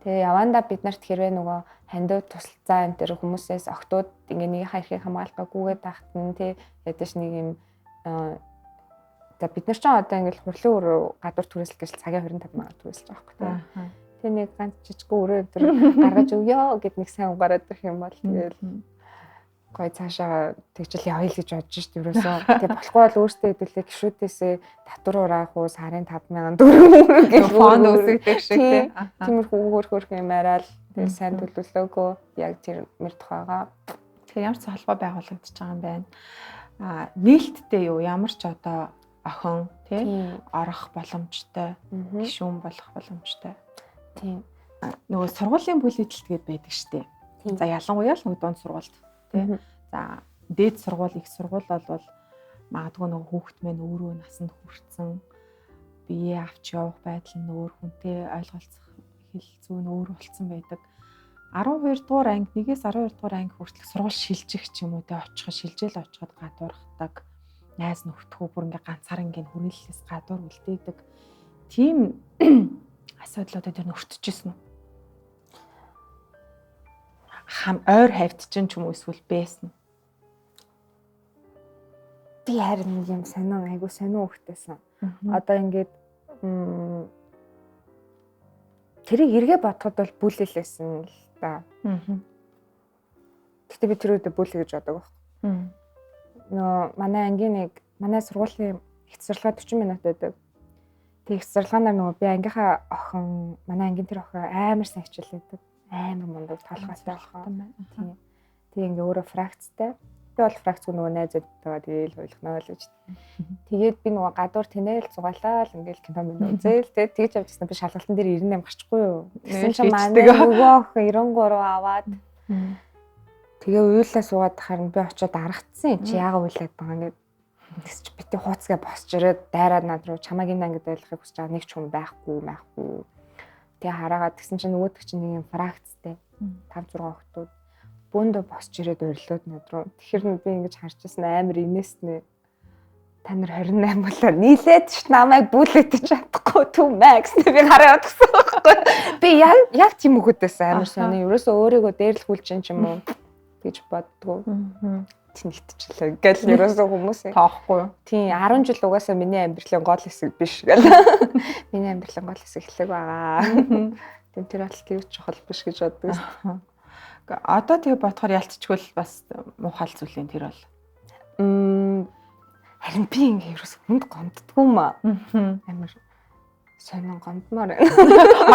Тэгээ явандаа бид нарт хэрвээ нөгөө хандив тусалцаа энэ төр хүмүүсээс октод ингээ нэгийнхаа эрхийг хамгаалах гүйгээд тахт нь тий ядаж нэг юм за бид нар ч одоо ингээл хурлын өрөө гадуур түрээслэх гэж цагийн 25 мянга түрээслэж байгаа байхгүй тий. Тэг нэг ганц жижигхэн өрөө өдр гаргаж өгөө гэд нэг сайн гараад ирэх юм бол тэгэл гоё цаашаа тэгжил явъя л гэж бодож шít ерөөсөө. Тэг болохгүй бол өөртөө хэдүүлээ гişүүдээсээ татвар ураах уу сарын 5000 төгрөг гэж фонд үүсгдэг шиг тий. Тиймэрхүү хөөх юм яриад тэгэл сайн төлөвлөөгүй яг тэр мэр тухайгаа. Тэгэхээр ямар ч холбоо байгуулагдаж байгаа юм байна. Нээлттэй юу ямар ч одоо охин тий орох боломжтой, гишүүн болох боломжтой. Тийм. Нөгөө сургуулийн бүлэглэлт гээд байдаг штеп. За ялангуяа л нөгөө дунд сургуульд тий. За дээд сургууль, их сургууль бол магадгүй нөгөө хүүхэд мэн өөрөө насанд хүрсэн бие авч явах байдал нь өөр хүнтэй ойлголцох хэл зүүн өөр болцсон байдаг. 12 дугаар анги, 1-ээс 12 дугаар анги хүртэлх сургууль шилжих ч юм уу тий очиход шилжээл очиход гадуурхдаг, найз нөхдгөө бүр ингээ ганцаар ингээ хүрээллээс гадуур үлдээдэг. Тийм асуудлуудад тэр нөртөжсэн үү? Хам ойр хавьд чинь ч юм уу эсвэл байсан. Би харин нэг юм сонин айгу сонин хөвгтэйсэн. Одоо ингээд тэрийг эргээ бодоход бол бүлээлээсэн л да. Гэтэ би тэр үедээ бүлээ гэж бодог байхгүй. Нөө манай ангийн нэг манай сургуулийн их сурлагаа 40 минут байдаг. Тэг их сурлагаанаар нөгөө би ангийнхаа охин манай ангийн тэр охин амар сайн хичээлээдэг. Амар мундаг толгойтой охин. Тийм. Тэг ингээ өөрөө фракцтай. Би бол фракцгүй нөгөө найзуудтайгаа тэгээл ойлгоно л гэж. Тэгээд би нөгөө гадуур тэнээл зугаалаа л ингээл кино минь үзээл тэг тэгж явжсэн би шалгалтын дээр 98 гарчихгүй юу. Тэгсэн чинь манай нөгөө охин 93 аваад тэгээ уйлаа суугаад харин би очиод аргацсан чи яага уйлаад байгаа ингээд тэгс чи бити хууцгаа босч ирээд дайраад над руу чамайг энэ ангид ойлгохыг хүсэж байгаа нэг ч хүн байхгүй байхгүй. Тэгээ хараагаад тэгсэн чинь нөгөөдөг чинь нэг юм фракцтай 5 6 охтууд бөөндөө босч ирээд урилууд над руу. Тэгэхээр би ингэж харж байсан амар инээснэ. Та нар 28 болоо нийлээд ш намайг бүлээдэж чадахгүй 2 max би хараад гэсэн байхгүй. Би яг тийм хөхөдөөс амар сони. Ерөөсөө өөрийгөө дээрлэхүүлж юм ч юм уу гэж боддгоо. Тэнэгтчихлээ гэл ерөөсөө хүмүүс тоохгүй юу? Тийм 10 жил угаасаа миний амьдралын гол хэсэг биш гэл. Миний амьдралын гол хэсэг эхлэх байгаа. Тийм тэр бол тийм чухал биш гэж боддог. Одоо тэгээ бодохоор ялцчгүй л бас муухай зүйл юм тэр бол. Харин би ингээ ерөөс хүнд гомддгүй юм аа. Амар сонин гомдмоор байна.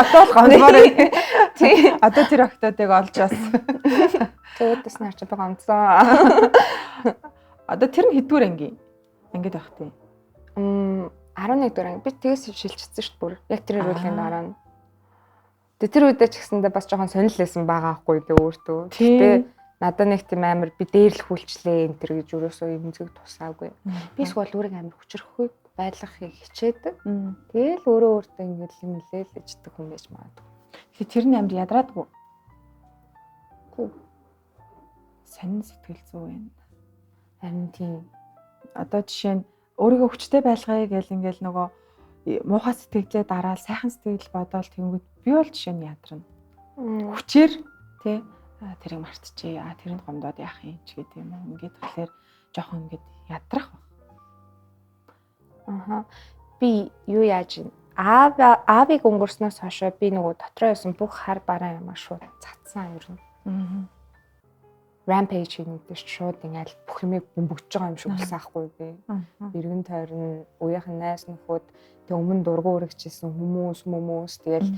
Одоо л гомдмоор байна. Тийм. Одоо тэр охтуудыг олж бас. Төөдөөс нь арч би гомдсон. Одоо тэр нь хэдвэр анги? Ангид байх тийм. 11 дугаар анги. Би тэгээс шилжчихсэн шүү дээ бүр. Яг тэр эрүүлийн дараа нь. Тэгээ тэр үедээ ч гэсэндээ бас жоохон сонирхолсон байгаа байхгүй дээ өөртөө. Гэтэ надад нэг тийм амар би дээрлэхүүлчлээ энэ төр гэж өрөөсөө эмзэг тусаагүй. Би эсвэл өөрийгөө амар хүчрэхгүй байлгахыг хичээдэг. Тэгээл өөрөө өөртөө ингээд юм илээл ичдэг хүн байж магадгүй. Тэгэхээр тэр нь амар ядраадгүй. Гүү. Сонин сэтгэл зүй байна. Харин тийм. Одоо жишээ нь Өөрийгөө хүчтэй байлгая гэл ингээл нөгөө муухай сэтгэлээ дараал сайхан сэтгэл бодоол тэнгүүд би бол жишээ нь ядарна. Хүчээр тий тэрийг мартчихъя. Тэрэнд гомдоод яах юм ч гэдэг юм уу. Ингээд тэгэхээр жоохон ингээд ядрах баг. Аха. Би юу яаж юм? Аавыг өнгөрснөөс хойш би нөгөө дотроо байсан бүх хар бараан юмаа шууд цацсан ер нь. Rampage хийдэг шууд ингээл бүх юмыг бөмбөгдөж байгаа юм шиг болсон аахгүй би. Эргэн тойрон үеийнхэн найз нөхөд тэг өмнө дургу өргөжсэн хүмүүс тэгэл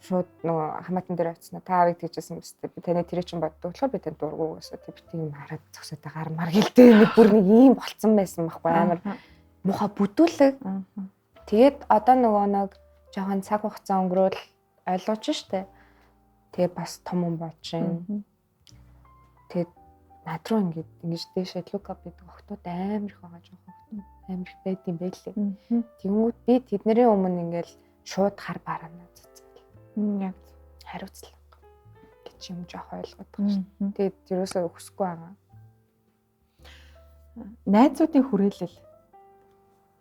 шууд нөгөө хамаатан дээр очсноо та аавыг тэгжсэн биз дээ. Би таны тэрийг чинь боддог болохоор би танд дургу гэсэн. Тэг би тийм хараад зөксөд гар мар гэлтэй нэг бүр нэг ийм болцсон байсан байхгүй амар муухай бүдүүлэг. Тэгээд одоо нөгөө нэг жоохон цаг хугацаа өнгөрөөл ойлгож штэ. Тэгээ бас том хүн болж байна. Тэгээд над руу ингээд ингэж дээшээ look up гэдэг охтууд амар их байгаа жоохон охтууд амар их байд юм байлээ. Тэнгүүд би тэдний өмнө ингээл шууд хар бараанаа цэцэл. Яг хариуцлага гэж юм жоох ойлгоод байгаа шүү. Тэгээд ерөөсөө өсөхгүй байгаа. Найзуудын хүрээлэл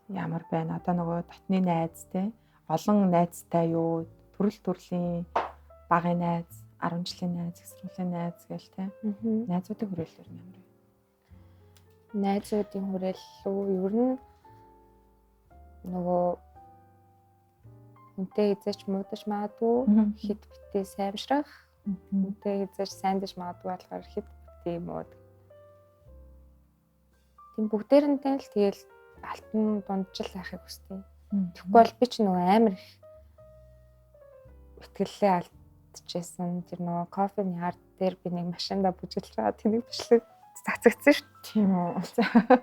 ямар байна? Одоо нөгөө дотны найз те олон найзтай юу? Төрөл төрлийн багын найз, 10 жилийн найз, их сургуулийн найз гээл те. Найзуудын хүрээлэл нь ямар вэ? Найзуудын хүрээлэл ер нь нөгөө хүнтэй хизээч муудаж магадгүй, хэд битээ саймшрах, хүнтэй хизээч сайндаж магадгүй болохоор хэд битээ мууд. Тийм бүгдээрэнтэй л тэгэл алтан дунджил байхыг хүсдэг. Тэгэхгүй бол би ч нөгөө амар их итгэлээ алдчихсан. Тэр нөгөө кофений ард дээр би нэг машиндаа бүжиглэж байгаа тэнийг бичлэг цацагдсан шүү. Тийм үү.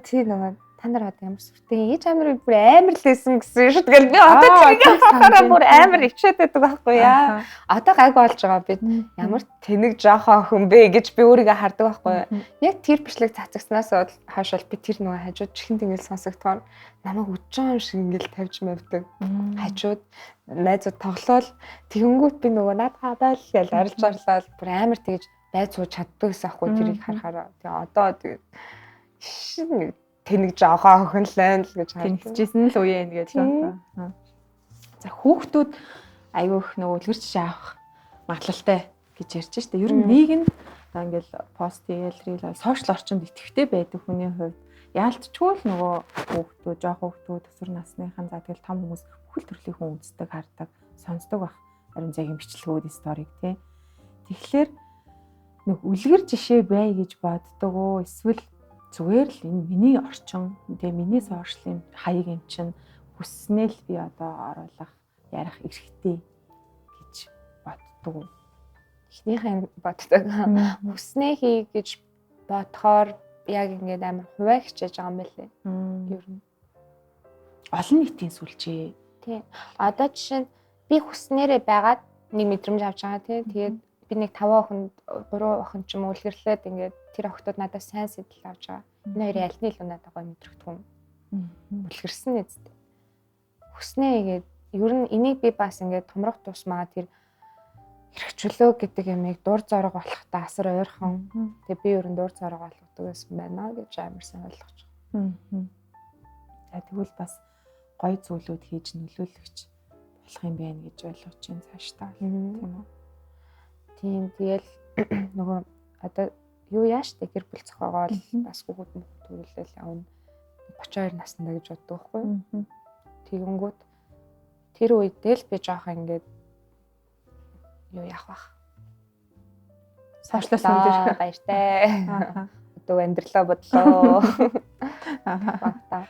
Тийм нөгөө та нар одоо ямар сүртэй ээж амар бүр амар л байсан гэсэн шүү. Тэгэл би одоо тэрийг харахаараа бүр амар ичээд байдаг байхгүй яа. Одоо гайг болж байгаа би ямар тэнэг жоохон охин бэ гэж би өөрийгөө хардаг байхгүй. Яг тэр бичлэг цацагснаас хойш бол би тэр нөгөө хажууд чихэн тэнгэл сонсогдохоор намайг үдж байгаа юм шиг ингээл тавьж мавдаг. Хажууд найзууд тоглоол тэгэнгүүт би нөгөө над хабаал гэж арилж арлаа бүр амар тэгж байз сууж чаддаг гэсэн аахгүй тэрийг харахаараа. Тэгээ одоо тэгээд нэг тэнэг жоохон охин л байна л гэж харж тэнэгчсэн л үе юм гэж байна. За хүүхдүүд айгүй их нөгөө үлгэр жишээ авах магадлалтай гэж ярьж штэ. Ер нь нийгэмд одоо ингээл пост хийгээл рил сошиал орчинд идэвхтэй байдаг хүний хувьд яалтчгүй л нөгөө хүүхдүүд, жоохон хүүхдүүд, өсвөр насныхан за тэгэл том хүмүүс бүхэл төрлийн хүн үздэг, хардаг, сонсдог байх. Ариун цагийн бичлэгүүд, сториг тий. Тэгэхээр нэг үлгэр жишээ бай гэж боддог уу? Эсвэл зүгээр л энэ миний орчин, тэгээ миний сошиалын хаяг юм чинь хүснээ л би одоо оруулах, ярих эрхтэй гэж боддог уу? Эхнийхээ боддог. Хүснээ хий гэж бодохоор яг ингээд амар хувиа хичээж байгаа юм байлээ. Ер нь олон нийтийн сүлжээ. Тий. Одоо жишээ нь би хүснээрээ байгаад нэг мэдрэмж авч байгаа тий. Тэгээд би нэг 5 охинд 3 охин ч юм үлгэрлээд ингээд тэр охтууд надаас сайн сэтэл авч байгаа. Энэ хоёрын аль нь илүү надад гоё мэдрэгдэх юм. Үлгэрсэн нэзтэй. Хүснээ гээд ер нь энийг би бас ингээд томрох тусмаа тэр эрхчлөө гэдэг ямыг дур зорго болохтой асар ойрхон. Тэгээ би ер нь дур зорго болгодог байсан байна гэж амар сайн ойлгож байгаа. За тэгвэл бас гоё зүйлүүд хийж нөлөөлөгч болох юм байна гэж ойлгож байна цаашдаа. Тийм үү? Тийм тэгэл нөгөө одоо юу яаш тэ гэр бүл зохиогоол бас хүүхэд мөхөд төрүүлэл явна. 32 наснда гэж боддог байхгүй юу? Тэгэнгүүт тэр үедээ л би жоохон ингээд юу яах вэ? Сошиалс дээр баяртай. Одоо амьдралаа бодлоо. Аа.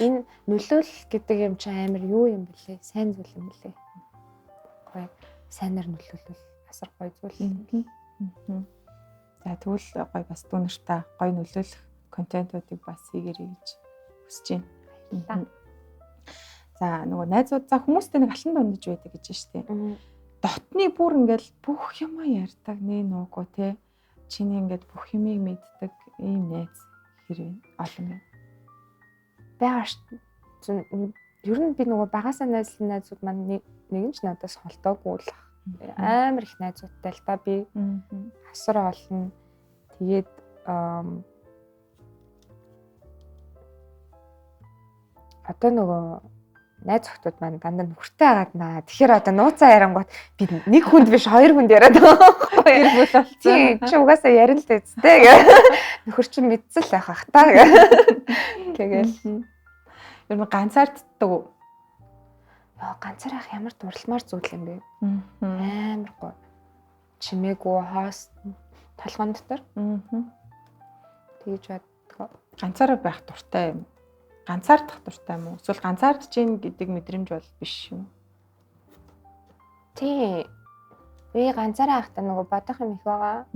Энэ нөлөөлөл гэдэг юм чи амар юу юм бэлээ? Сайн зүйл юм бэлээ. Гоё. Сайнаар нөлөөлөл асар гоё зүйл. За тэгвэл гоё бас дүү нартай гоё нөлөөлөх контентуудыг бас хийгэрэй гэж хүсэж байна. За нөгөө найзууд за хүмүүстэй нэг алтан дундаж байдаг гэж байна шүү дээ. Дотны бүр ингээл бүх юмаа ярьдаг нэ нуугүй те. Чиний ингээд бүх юмыг мэддэг ийм найз хэр вэ? Олон байна. Байгаа шүү. Ер нь би нөгөө багасаа найзлан найзууд маань нэг нь ч надаас холдоогүй л амар их найзуудтай л та би. Асар олон. Тэгээд Одоо нөгөө найз охтууд маань дандаа нөхөртэй хагаад наа. Тэгэхээр одоо нууцаа ярангуут би нэг хүнд биш хоёр хүнд яриад байгаа байхгүй. Гэр бүл болсон. Тийм чи угаасаа ярина л үсттэй гэ. Нөхөр чинь мэдсэн л байх ах та гэ. Тэгэл ер нь ганцаарддаг уу? Яа ганцаар ах ямар дурламар зүйл юм бэ? Амар гоё. Чимээгүй хоос толгон дотор. Тэгж боддог. Ганцаараа байх дуртай юм. Ганцаардах дуртай юм уу? Эсвэл ганцаардж гин гэдэг мэдрэмж бол биш юм. Тийм. Би ганцаараа байхдаа нөгөө бодох юм их байгаа.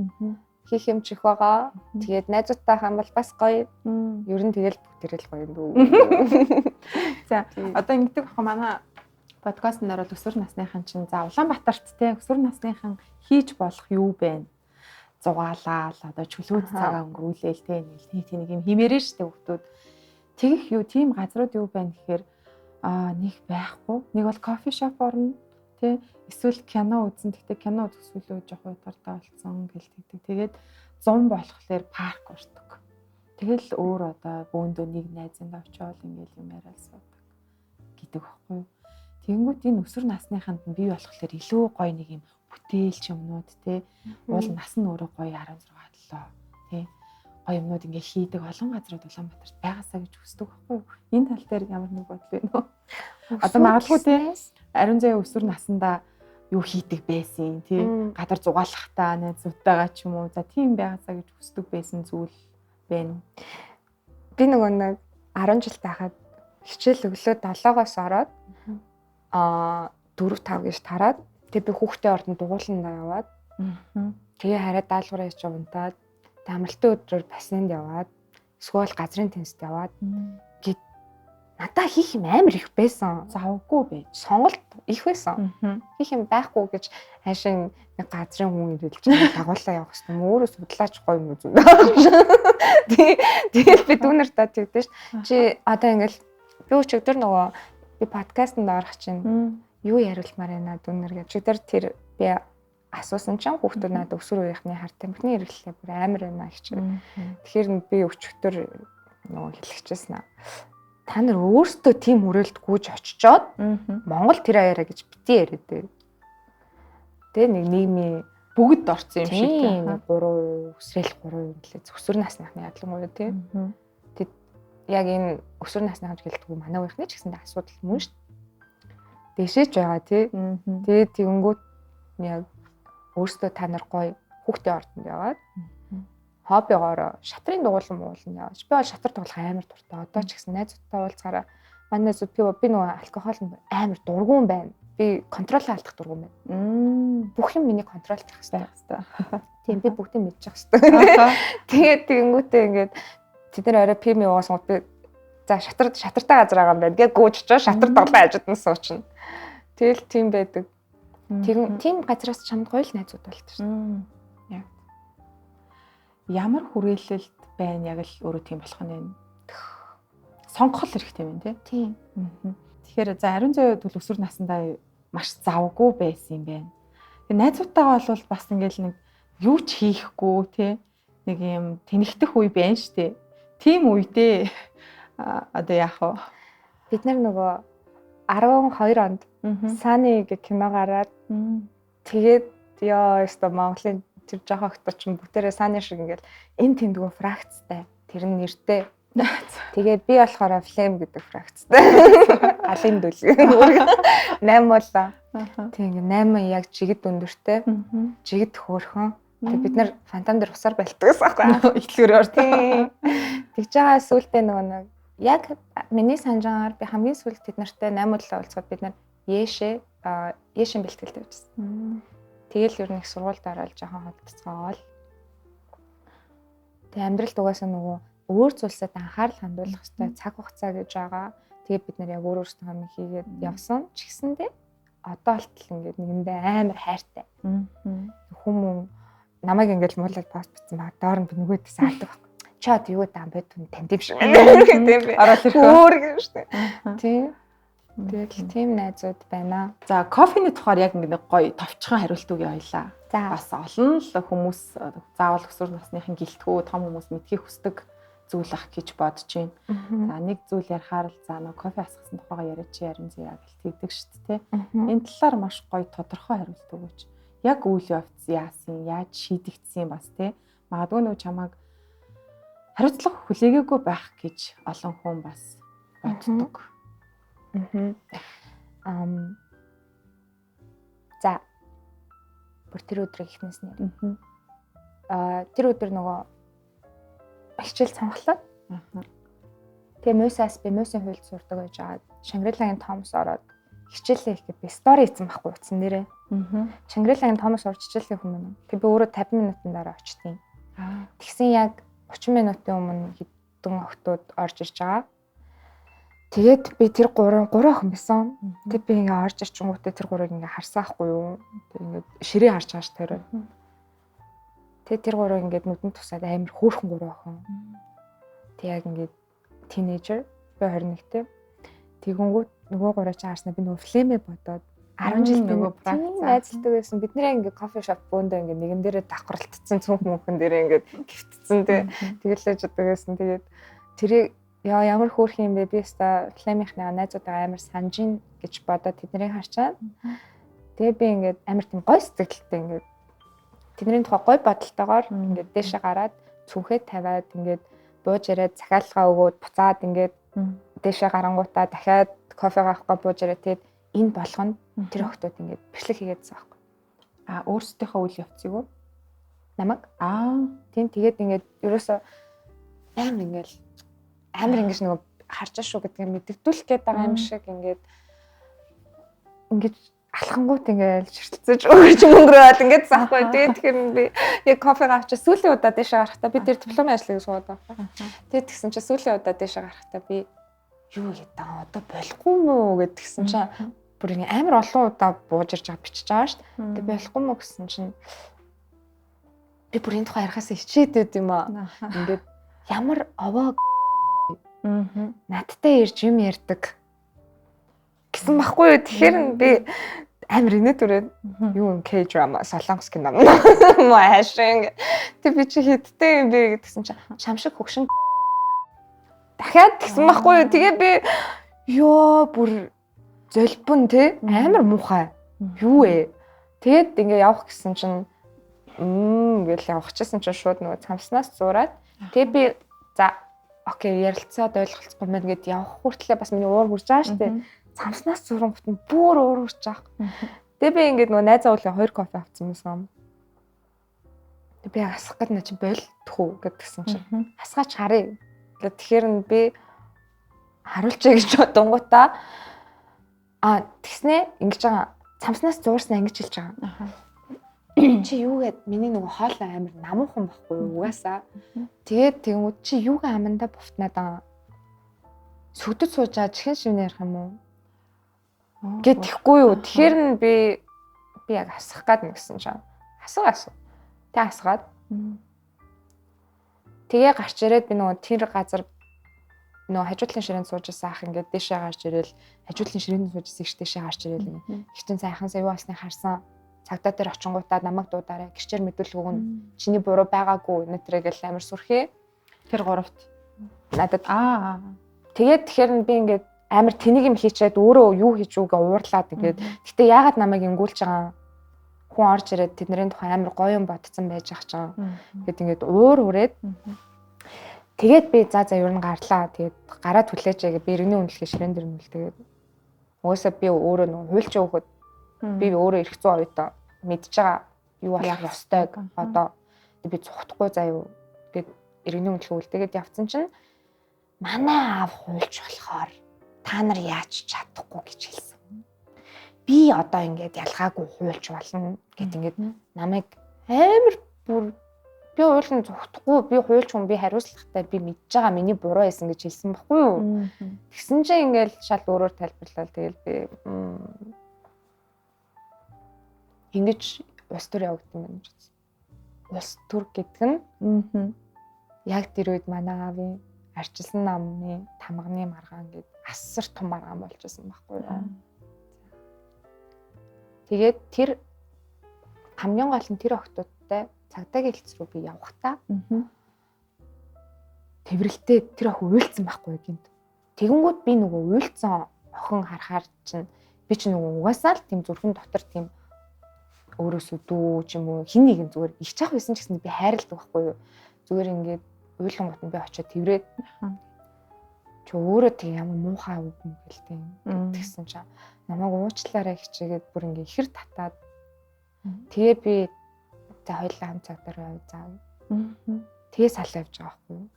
Хийх юм ч их байгаа. Тэгээд найзуудтай хам бол бас гоё. Ер нь тэгэл бүгдээрээ л гоё юм дүү. За одоо ингэдэг баха манай подкастн дээр бол өсвөр насныхан чинь за Улаанбаатарт те өсвөр насныхан хийж болох юу бэ? Зугаалаа л одоо чөлөөт цагаа өнгөрүүлээл те нэг тийм нэг юм химээрээ штэ хүмүүс. Тэгэх юу тийм газрууд юу байна гэхээр нэг байхгүй. Нэг бол кофе шоп орно тий эсвэл кино үзэн. Тэгтээ кино үзэх сүүлөө жоох удартай болсон гэл тэгдэг. Тэгээд 100 болохоор парк ордог. Тэгэл өөр одоо бөөндөө нэг найзынд очиод ингээл юм яриад суудаг гэдэг байхгүй юу. Тэгэнгүүт энэ өсвөр насныханд нь бий болохоор илүү гоё нэг юм бүтээлч юмнууд тий уул нас нь өөрөө гоё 16 7 тий гоё юмнууд ингээ хийдэг олон газрууд Улаанбаатарт байгаасаа гэж хүсдэг байхгүй юу? Энэ тал дээр ямар нэг бодол байна уу? Одоо магадгүй тий ариун заяа өсвөр насндаа юу хийдэг байсан тий гадар зугаалахтаа найзуудтайгаа ч юм уу за тийм байгаасаа гэж хүсдэг байсан зүйл байна уу? Би нөгөө нэг 10 жил байхад хичээл өглөө 7-оос ороод 4 5 гэж тараад тэг би хүүхдээ ордон дугууландаа яваад тэгээ хараа даалгавраа хийж унтаад амралтын өдрөөр бассейнд яваад эсвэл газрын теннист яваад гэд надаа хийх юм амар их байсан. Завгүй байж. Сонголт их байсан. Хийх юм байхгүй гэж хайшин нэг газрын хүн ирэлж дагуулаа явах гэсэн юм. Өөрөө судлаач гоё юм үзэн. Тэгэл би дүүнер та тэгдэж ш. Чи одоо ингээл би өчигдөр нөгөө би подкастэнд орох чинь юу яриулмаар байна дүүнер гэж. Өчигдөр тэр би асуусан чинь хүүхдүүд надад өсвөр үеийнхний хар тамхины хэрэглээ бүр амар байна гэж. Тэгэхээр би өчигдөр нөгөө хэлчихсэн аа. Та нар өөрсдөө тийм хүрээлд гүйж очичоод Монгол тэр аяараа гэж бити яриад дээ. Тэ нэг нийгмийн бүгд орсон юм шиг тийм 3 өсрэл 3 юм лээ. Өсвөр насныхны ялангуяа тий. Тэд яг энэ өсвөр насныхан гэлтгүй манай үеийнхний ч гэсэндээ асуудал мөн шүү. Дэшээж байгаа тий. Тэгээд тэгэнгүүт яг өөрсдөө та нар гоё хүүхдийн ордонд яваад хоббигоороо шатрын дугуулan муулна яваач. Би бол шатар тоглох амар дуртай. Одоо ч гэсэн найзуудтай уулзахаараа манай найзууд би нөгөө алкогол амар дургуун байна. Би контролоо алдах дургуун байна. Бүх юм миний контролд байх хэрэгтэй. Тийм би бүгдийг мэдчих хэрэгтэй. Тэгээд тэгэнгүүтээ ингээд тэд нар орой пим уугаас би за шатартай газар байгаа юм байна гэж гүйж очоо шатар тоглоо ажид нь суучна. Тэгэл тийм байдаг. Тийм газраас чамд гоё л найзууд болдог шүү дээ. Яг. Ямар хүрээлэлт байна яг л өөрөө тийм болох нь байна. Сонгох хэрэгтэй юм тий. Тийм. Тэгэхээр за ариун заяа төл өсвөр насндаа маш завгүй байсан юм байна. Тэгээ найзуудтайгаа бол бас ингээл нэг юу ч хийхгүй тий нэг юм тэнэгтэх үе байна шүү дээ. Тийм үедээ одоо яах вэ? Бид нар нөгөө 12 онд Сани гэх кино гараад тэгээд ёо өстө Монголын тэр жоохон охтууд чинь бүгдээрээ Сани шиг ингээл энэ тэндгүү фракцтай тэр нь нэртэй. Тэгээд би болохоор Flame гэдэг фракцтай. Галын дүлэг. 8 болоо. Тийм ингээ 8 яг жигд өндөртэй. Жигд хөөрхөн. Тэгээд бид нар фонтан дээр усаар байлтдаг гэсэн аахгүй. Итлгэр ордог. Тэгж байгаа сүултээ нөгөө нэг яг миний санаж байгаагаар би хамгийн сүүлд тэд нартай 8 болоо уулзахад бид нар Ээшийн бэлтгэлтэй байжсэн. Тэгэл ер нь их сургуульд ороод жоохон холдцоогоол. Тэгээ амьдралд угаасаа нөгөө өөр зүйлсэд анхаарал хандуулах хэрэгтэй цаг хугацаа гэж байгаа. Тэгээ бид нар яг өөр өөрсдөө юм хийгээд явсан ч гэсэндээ одоо болтол ингээд нэгэндээ амар хайртай. Хүмүүн намайг ингээд муулаад пост бичсэн баг. Доор нь би нөгөөдөөс хардаг байхгүй. Чи одоо юу даам бэ? Түн танд юм шиг байна. Тийм бэ. Ороод ирэх өөр юм шүү дээ. Тийм. Тэгэл тийм найзууд байна. За кофений тухаар яг ингэ нэг гоё товчхон хариулт өгье хоёлаа. За бас олон л хүмүүс заавал өсвөр насныхан гэлтгүү том хүмүүс мэдхийг хүсдэг зүйл ах гэж бодож байна. За нэг зүйл ярихаар л за нөгөө кофе асгасан тухайгаа яриач ярин заяа гэл тэгдэг шүү дээ. Энэ талаар маш гоё тодорхой хариулт өгөөч. Яг үйл явц яасан, яаж шийдэгдсэн бас тий. Магадгүй нөгөө чамайг хариуцлага хүлээгээгүй байх гэж олон хүн бас боддог. За бүр тэр өдрийг эхнээс нь ярив. Тэр өдөр нөгөө хичээл цонхлоо. Тэгээ Мусаас би Мусын хуульд сурдаг байж байгаа. Шангрилагийн Томас ороод хичээлээ их би стори хийсэн байхгүй утсан нэрээ. Шангрилагийн Томас орж хичээлээ хүн байна. Тэг би өөрөө 50 минутын дараа очтیں۔ Тэгсэн яг 30 минутын өмнө хэдэн охтууд орж ирж байгаа. Тэгээд би тэр гурван охин байсан. Тэг би ингээ орж ирчингүүтээ тэр гурыг ингээ харсан ахгүй юу. Тэг ингээ ширээ харж байгаа ш тэр. Тэг тэр гурыг ингээд нүдэн тусаад амар хөөрхөн гурван охин. Тэг яг ингээд тинейжер би 21-тэй. Тэгэнгүүт нөгөө гурыг чинь харснаа би нөгөө флемэ бодоод 10 жил нөгөө практик найзалдаг байсан. Бид нэр ингээ кофе шоп бөөндөө ингээ нэгэн дээрээ давхралтцсан цүнх мөнхөн дээрээ ингээ гифтцэн тэ. Тэгэлээж удаг байсан. Тэгээд тэрийг яа ямар хөөрхөн юм бэ? Би өста флемийнхнаа найзуудаа амар санжин гэж бодоод тэднийг харчаад. Тэгээ би ингээд амар тийм гой сэтгэлтэй ингээд тэдний тухай гой бодолтойгоор ингээд дээшээ гараад цүнхээ тавиад ингээд бууж яриад захиалгаа өгөөд буцаад ингээд дээшээ гарангуудаа дахиад кофе авахгүй бууж яриад тэгээд энэ болгонд тэр охтууд ингээд бичлэг хийгээдсэн байхгүй. А өөрсдийнхөө үйл явцыг уу? Намайг. Тийм тэгээд ингээд ерөөсөө амар ингээд амар ингэж нөгөө харж шүү гэдгийг мэдэгдүүлэх гээд байгаа юм шиг ингээд ингэж алхангуут ингээд ширтэлцэж өгч мөнгөрөөд ингээд заахгүй. Тэгээд тэгэхээр би яг кофег авчиж сүүлийн удаа дэшээ гарахдаа би тэр дипломын ажлыг суугаад байгаа байхгүй. Тэгээд тэгсэн чинь сүүлийн удаа дэшээ гарахдаа би юу гэдэг одоо болохгүй мүү гэд тэгсэн чинь бүр ингээ амар олон удаа бууж ирж байгаа бичиж байгаа шүү дээ. Тэгээд болохгүй мүү гэсэн чинь би бүр энэ тухай ярихаас хичээд байд юм аа. Ингээд ямар овоо надтай ирж юм ярьдаг гэсэн байхгүй юу. Тэгэхээр би амар инээ түрээд юу юм K-drama солонгос кино маа хайшин. Тэг би чи хэдтэй юм бэ гэдгсэн чинь чам шиг хөгшин дахиад тэгсэн байхгүй юу. Тэгээ би ёо бүр золбон те амар муухай юу вэ. Тэгээд ингээ явах гэсэн чинь гэл явахчихсан чинь шууд нөгөө цамснаас зураад тэгээ би за окей ярилцаад ойлголцохгүй мэн гэд явах хүртлээ бас миний уур хурж байгаа шүү дээ. Цамснаас зурангут нь бүр уур хурж байгаа. Тэгээ би ингээд нөгөө найзаа уулын 2 кофе авсан юмсан. Тэг би асах гээд на чи болтхүү гэдгсэн чинь асгаач харъя. Тэгэхээр нь би харуулчаа гэж бодонгуудаа а тэгснэ ингэж байгаа цамснаас зуурснаа ингэж хэлж байгаа. Чи юу гээд миний нөгөө хоолой амар намуухан байхгүй юу угаасаа. Тэгээд тэгэнгүүт чи юугаа амандаа буфтнаад байгаа. Сүгдэд сууж байгаа чихэн шивнэ ярих юм уу? Гэт тэхгүй юу. Тэгэхээр нь би яг асах гад нэгсэн чинь асуу. Тэг асгаад. Тэгээ гарч ирээд би нөгөө тэр газар нөгөө хажуудлын ширээнд сууж исэн ах ингээд дээшээ гарч ирээл хажуудлын ширээнд сууж исэн их дээшээ гарч ирээл ингээд их чин сайхан сая юу болсныг харсан. Цагдаа дээр очингуудаа намайг дуудаарай. Гэрчээр мэдүүлэг өгнө. Чиний буруу байгаагүй нөтрээ гэл амар сүрхээ. Тэр гуравт надад тэгээд тэгэхээр нь би ингээд амар тэнийг юм хийчээд өөрөө юу хийж үгээ уурлаад ингээд гэтээ яагаад намайг ингүүлж байгаа хүн орж ирээд тэдний тухай амар гоё юм бодсон байж ах чам. Тэгэд ингээд уур үрээд тэгээд би за ер нь гарлаа. Тэгээд гараа түлээжээ гэ би иргэний үнэлгээ ширээн дээр нүлтэйгээд угаасаа би өөрөө нөгөө хуульч өөхөд би өөрөө эрх зүйн оюутан мэдж байгаа юу болох ёстойг одоо би цухтахгүй заа юу гэд иргэний үнэлгээ үлдээгээд явцсан чинь манай аав хуульч болохоор та нар яаж чадахгүй гэж хэлсэн. Би одоо ингээд ялгаагүй хуульч болно гэд ингээд намайг амар бүр би уулын зүхдахгүй би хуульч хүн би хариуцлагатай би мэдж байгаа миний буруу байсан гэж хэлсэн баггүй юу. Тэгсэн чинь ингээд шал өөрөөр тайлбарлал тэгэл би ингэж улс төр явагдсан байна гэж бодсон. Улс төр гэдэг нь яг тэр үед манай аавын арчилсан намны тамганы маргаан гээд асар том маргаан болж байсан байхгүй юу. Тэгээд тэр хамгийн гол нь тэр охтуудтай цагдаагийн хэлц рүү би явахдаа Тэврэлтэй тэр охин уйлцсан байхгүй гинт. Тэгэнгүүт би нөгөө уйлцсан охин харахаар чинь би чинь нөгөө угаасаа л тийм зүрхэн дотор тийм өөрөөсөө дүү ч юм уу хин нэгэн зүгээр их чах байсан ч гэсэн би хайрладаг байхгүй юу. Зүгээр ингээд уйлангууд нь би очиод тэрврээд чи өөрөө тийм ямар муухай үг юм гэлтэй тэгсэн чинь намайг уучлаарай хичээгээд бүр ингээ ихэр татаад тэгээ би за хоёулаа хамт цагдаар яв заа. Тэгээ салаа явж байгаа байхгүй юу.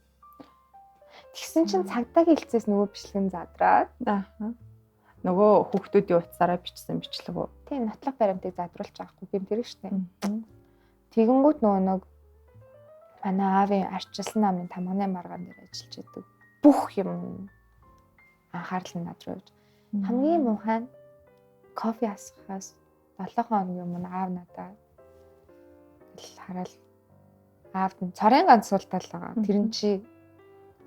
Тэгсэн чинь цагдаагийн хэлцээс нөгөө бичлэг нь задраад. Аа. Нөгөө хүүхдүүдийн утсаараа бичсэн бичлэг үү? Тийм, нотлох баримтыг задруулж байгаа хгүй гэмт хэрэг штэ. Тэгэнгүүт нөгөө нэг манай аавын арчилсан намын тамганы маргаан дээр ажиллаж идэг. Бүх юм анхаарал нь над руу явж. Хамгийн муухай нь кофе асгахаас 7 хоногийн өмнө аав надаа л хараад аавд нь цорын ганц суултал байгаа. Тэр нь чи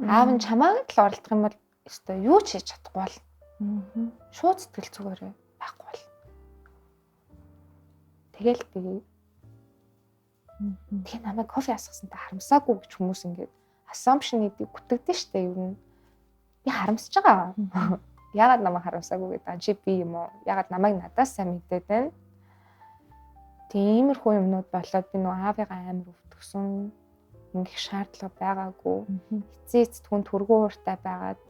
аав нь чамааг л оролдох юм бол өстой юу ч хийж чадахгүй бол шууд сэтгэл зүгээрээ байхгүй бол. Тэгэл би тэгээ намайг кофе асгасантай харамсаагүй гэж хүмүүс ингээд assumption гэдэг гүтгдэн штэ ер нь. Би харамсаж байгаа. Яагаад намайг харамсаагүй гэдэг чи би юм уу? Яагаад намайг надаас сайн мэдээд байна? Тиймэрхүү юмнууд болоод би нөгөө аавыгаа амар өвтгсөн. Ингэх шаардлага байгаагүй. Эцээ эцэд хүн түргэн ууртай байгаад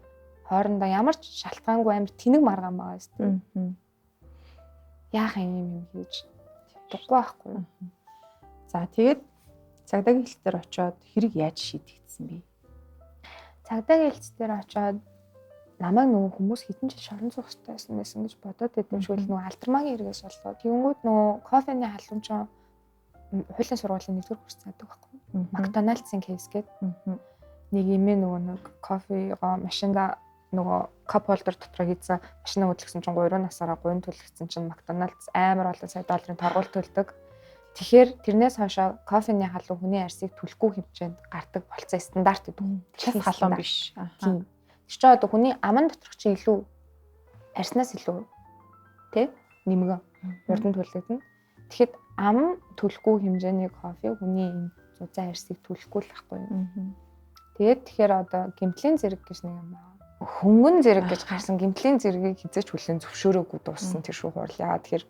хоорондоо ямар ч шалтгаангүй амар тэнэг маргаан байгаа юм. Яах юм юм хийж чадахгүй байхгүй. За тэгээд цагдаагийн хэлц дээр очиод хэрэг яаж шийдэгдсэн бэ? Цагдаагийн хэлц дээр очиод намайг нөгөө хүмүүс хэдэн жил шорон суух хэрэгтэй байсан байсан гэж бодоод байт юм шиг л нөгөө алдармаагийн хэрэгээс боллоо. Тэгэнгүүт нөгөө кофений халуун ч хуулийн сургуулийн 1-р курс заадаг байхгүй. Макдоналдсын кейс гээд нэг имээ нөгөө нэг кофегоо машинда нөгөө cup holder дотроо хийсэн машина хөдлөсөн чинь 3 насаараа гуйн төлөгдсөн чинь Макдоналдс амар олон сая долларын торгуул төлдөг. Тэгэхээр тэрнээс хойшоо кофений халуун хүний арсыг түлхүү хэмжээнд гардаг болцсон стандарт гэдэг. Час халуун биш. Тийм. Тэр чинь одоо хүний аман доторх чинь илүү арснаас илүү тий нэмгэн урд нь түлэгдэнэ. Тэгэхэд ам түлхүү хэмжээний кофе хүний энэ зузаан арсыг түлхэхгүй л байхгүй юу. Тэгээд тэгэхээр одоо гэмтлийн зэрэг гэж нэг юм байна. Хөнгөн зэрэг гэж гарсан гэмтлийн зэргийг хизээч хүлээн зөвшөөрөөгүй дууссан тэр шүүх хурал. Яагаад тэгэхээр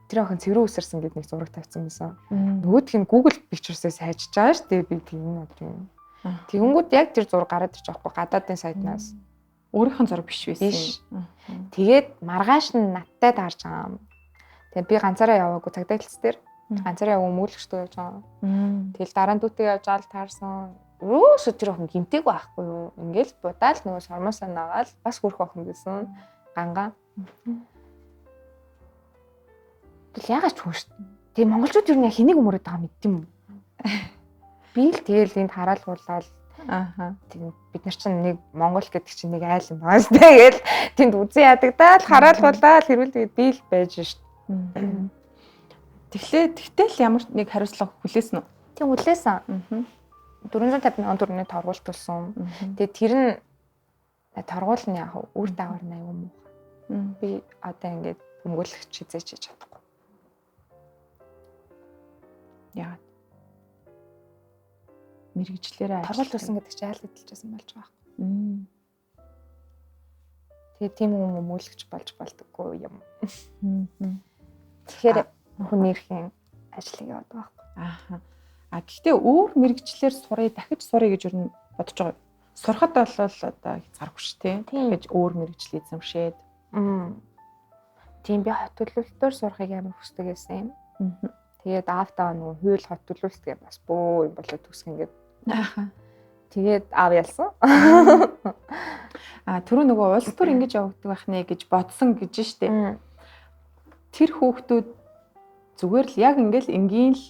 тэр охин цэврүү үсэрсэн гэд нэг зураг тавьсан байсан. Нөгөөх нь Google Pictures-ээс хайжж байгаа шүү дээ би тийм нь одоо юм. Тэгэнгүүт яг тэр зураг гараад ирж байгаа хгүй гадаадын сайтнаас. Өөрийнх нь зураг биш байсан. Биш. Тэгээд маргааш нь надтай таарж байгаа юм. Тэгээд би ганцаараа яваагүй цагдаа хэлц дээр ганцаараа яваа өмгөөлөгчтэй явж байгаа. Тэгэл дараа нь дүүтэй явж байгаа л таарсан. Өрөөсө тэр охин гимтэйг байхгүй юу? Ингээл будаал нөгөө сормоосоо нагаал бас хөрх охин гэсэн гангаа. Тэгэл яагаад ч хүн шүү дээ. Тэгээ монголчууд юу нэг хэнийг өмөрөд байгаа мэддэм юм. Би л тэгэл энд хараалгуулаад ааха. Тийм бид нар чинь нэг Монгол гэдэг чинь нэг айл юм байна шүү дээ. Тэгэл тэнд үзэн ядагдаад хараалгуулаад хэрвэл тэгээд би л байж шүү. Тэгэхээр тэгтэл ямар нэг хариуцлага хүлээсэн үү? Тийм хүлээсэн. 450 мянган төгрөгийн торгуул төлсөн. Тэгээд тэр нь торгуул нь яг үр дагавар нь аюу муухай. Би одоо ингээд өмгөөлөгч хизээч хийж чадахгүй. Яагаад? Мэргэжлээрээ торгуул төлсөн гэдэг чинь айл эдэлжсэн болж байгаа байхгүй. Тэгээд тийм хүн өмгөөлөгч болж болдоггүй юм. Тэгэхээр хүний эрхийн ажлыг яваад байгаа байхгүй. Ааха. А гэхдээ өөр мэргэжлээр сурыг дахиж сурыг гэж юу н бодож байгаа. Сурахад бол одоо хязгааргүй шүү дээ. Дахиж өөр мэргэжил эзэмшээд. Тийм би хот төлөвлөлтөөр сурахыг амар хүсдэг байсан юм. Тэгээд аавтаа нөгөө хууль хот төлөвлөлт гэх бас бөө юм болоо төсөх ингээд. Ааха. Тэгээд аав ялсан. А түрүү нөгөө улс төр ингэж явагддаг байх нэ гэж бодсон гэж штэ. Тэр хүүхдүүд зүгээр л яг ингээл энгийн л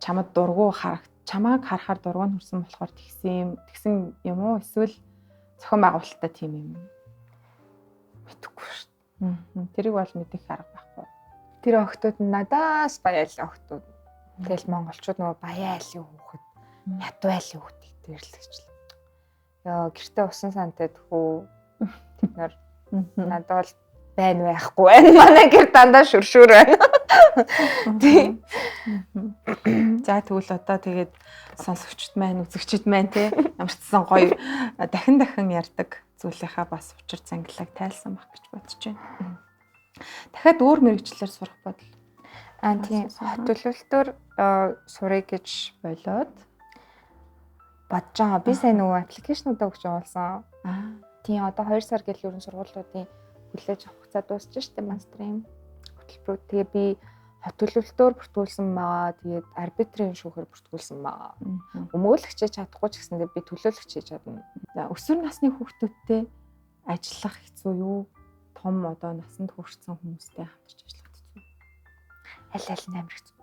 чамд дургу харагт чамааг харахаар дургу нь хүрсэн болохоор тэгсэн юм уу эсвэл зохион байгуулалттай тийм юм мэдэхгүй шүү дээ. Тэрийг бол мэдэх арга байхгүй. Тэр охтууд нь надаас баяалын охтууд. Тэгэл монголчууд нөгөө баяа айлын хүүхэд, ядуу айлын хүүхдийг дэрлэгчлээ. Йоо гэртээ усан сантай тхүү. Тэд нар надад бол байна байхгүй байна. Манай гэр дандаа шүршүр байна. Тийм. За тэгвэл одоо тэгээд сонсогчд маань, үзэгчд маань те ямар ч сан гоё дахин дахин ярьдаг зүйлийнхаа бас учир зангилааг тайлсан байх гэж бодож байна. Дахиад өөр мэрэгчлэр сурах бодол. Аа тийм. Төлөвлөлтөөр сурыг гэж болоод бодож байгаа. Би сайн нөгөө аппликейшнуудаа өгч явуулсан. Аа. Тийм одоо 2 сар гэл ерөн сургуулиудын хүлээж авах хугацаа дуусч штэ мастрын хөтөлбөрүүд. Тэгээ би хот төлөвлөлтөөр бүртгүүлсэн байгаа. Тэгээд арбитрийн шүүхээр бүртгүүлсэн байгаа. Өмгөөлөгч чадахгүй ч гэсэндээ би төлөөлөгч хийж чадна. За өсвөр насны хүүхдүүдтэй ажиллах хэцүү юу? Том одоо насанд хүрсэн хүмүүстэй хамтарч ажиллах хэцүү. Аль аль нь амар хэцүү.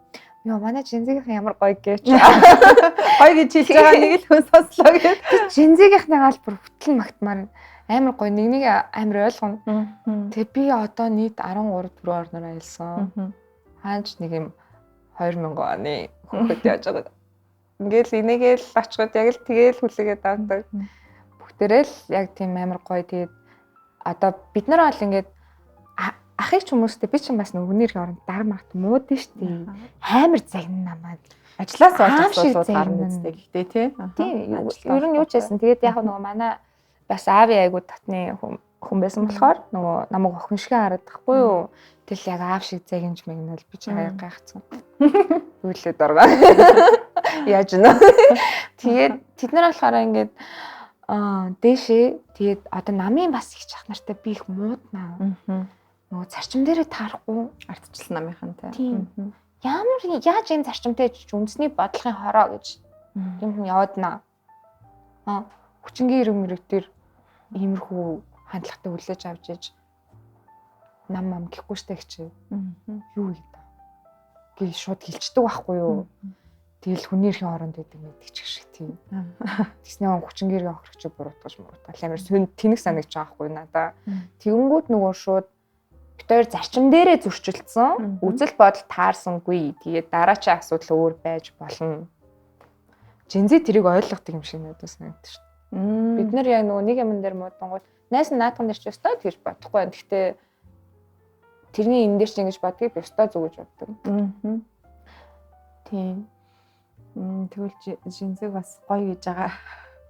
Йоо манай Жинзигийнхэн ямар гоё гэж. Гоё гэж хэлж байгаа нэг л хүн сонслоо гэд. Жинзигийнхнийгаа л бүр хөтлөн магтмаар амар гоё нэг нэг амар ойлгоно. Тэгээ би одоо нийт 13 төрөө орноор аялсан. Хаач нэг юм 2000 оны хүүхэд яаж байгаа. Ингээл энийгээл очиход яг л тэгээл хүлээгээд авдаг. Бүгдээрээ л яг тийм амар гоё. Тэгээд одоо бид нар бол ингээд ахыг ч хүмүүстэй би ч бас нөгөө хүний эрхийн оронд дар магт муудэн штэ. Амар загна намайг. Ажлаас болж асуудлууд гарна үстэй гэхдээ тий. Тийм. Ер нь юу ч байсан. Тэгээд яг нөгөө манай бас аавын айгуу татны хүн байсан болохоор нөгөө намайг охин шиг хараад байхгүй юу. Тэгэл яг аав шиг загинж мэгнэл би ч хаяа гайхацсан. Юу лээ доргоо. Яаж нэ. Тэгээд тэд нар болохоор ингээд дээшээ тэгээд одоо намын бас их чах нартай би их мууднаа. Нөгөө зарчим дээрээ таарахгүй ардчилсан намынхан тий. Ямар яаж энэ зарчимтай үндэсний бодлогын хороо гэж юм хүн явааднаа. Аа хүчингийн эрг мэрэг дээр иймэрхүү хандлагатай хүлээж авч иж нам ам гэхгүй штэ гэж. Юу гэдэг гээ шууд хилчдэг байхгүй юу? Тэгэл хүний эрхийн оронд байдаг мэддэг ч шиг тийм. Тэгснэ хүчингийн эргийн охирогч буруутгаж муруутгал амар сүн тэнэг санагч байгаа байхгүй надаа. Тэгэнгүүт нөгөө шууд бит хоёр зарчим дээрээ зөрчилдсөн. Үзэл бодол таарсангүй. Тэгээд дараачийн асуудал өөр байж болно. Жинзи тэрийг ойлгодог юм шиг надад санагдаж шүү дээ. Бид нар яг нөгөө нэг юмн дээр муудангууд найс нь наадхан дээр ч ёстой тэгж бодохгүй байна. Гэхдээ тэрний энэ дээр ч ингэж бодгийг би ёстой зүг гэж боддог. Тийм. Тэгвэл Жинзэг бас гоё гэж байгаа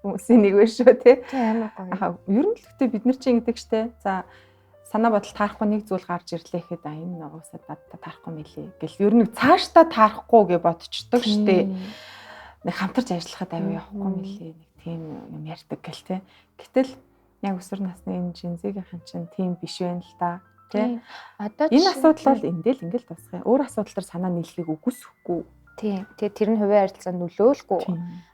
хүмүүсийн нэг байх шүү тий. Тийм амар гоё. Ер нь л гэхдээ бид нар чинь ингэдэг штэ. За санаа бодол таарахгүй нэг зүйл гарч ирлээ гэхэд а энэ угаасаа надад таарахгүй мэлээ гэл ер нь цаашдаа таарахгүй гэж бодчихдог штэ. Нэг хамтарч ажиллахад аюу явахгүй мэлээ нэг тийм юм ярьдаг гэл тий. Гэтэл яг өсвөр насны энэ Жинзигийнхэн чинь тийм биш байх л да. Тий. Одоо энэ асуудал бол эндэл ингээл дуусах юм. Өөр асуудал төр санаа нийлхийг үгүйсэхгүй. Тийм. Тэгээ тэр нь хувийн харилцаанд нөлөөлөхгүй.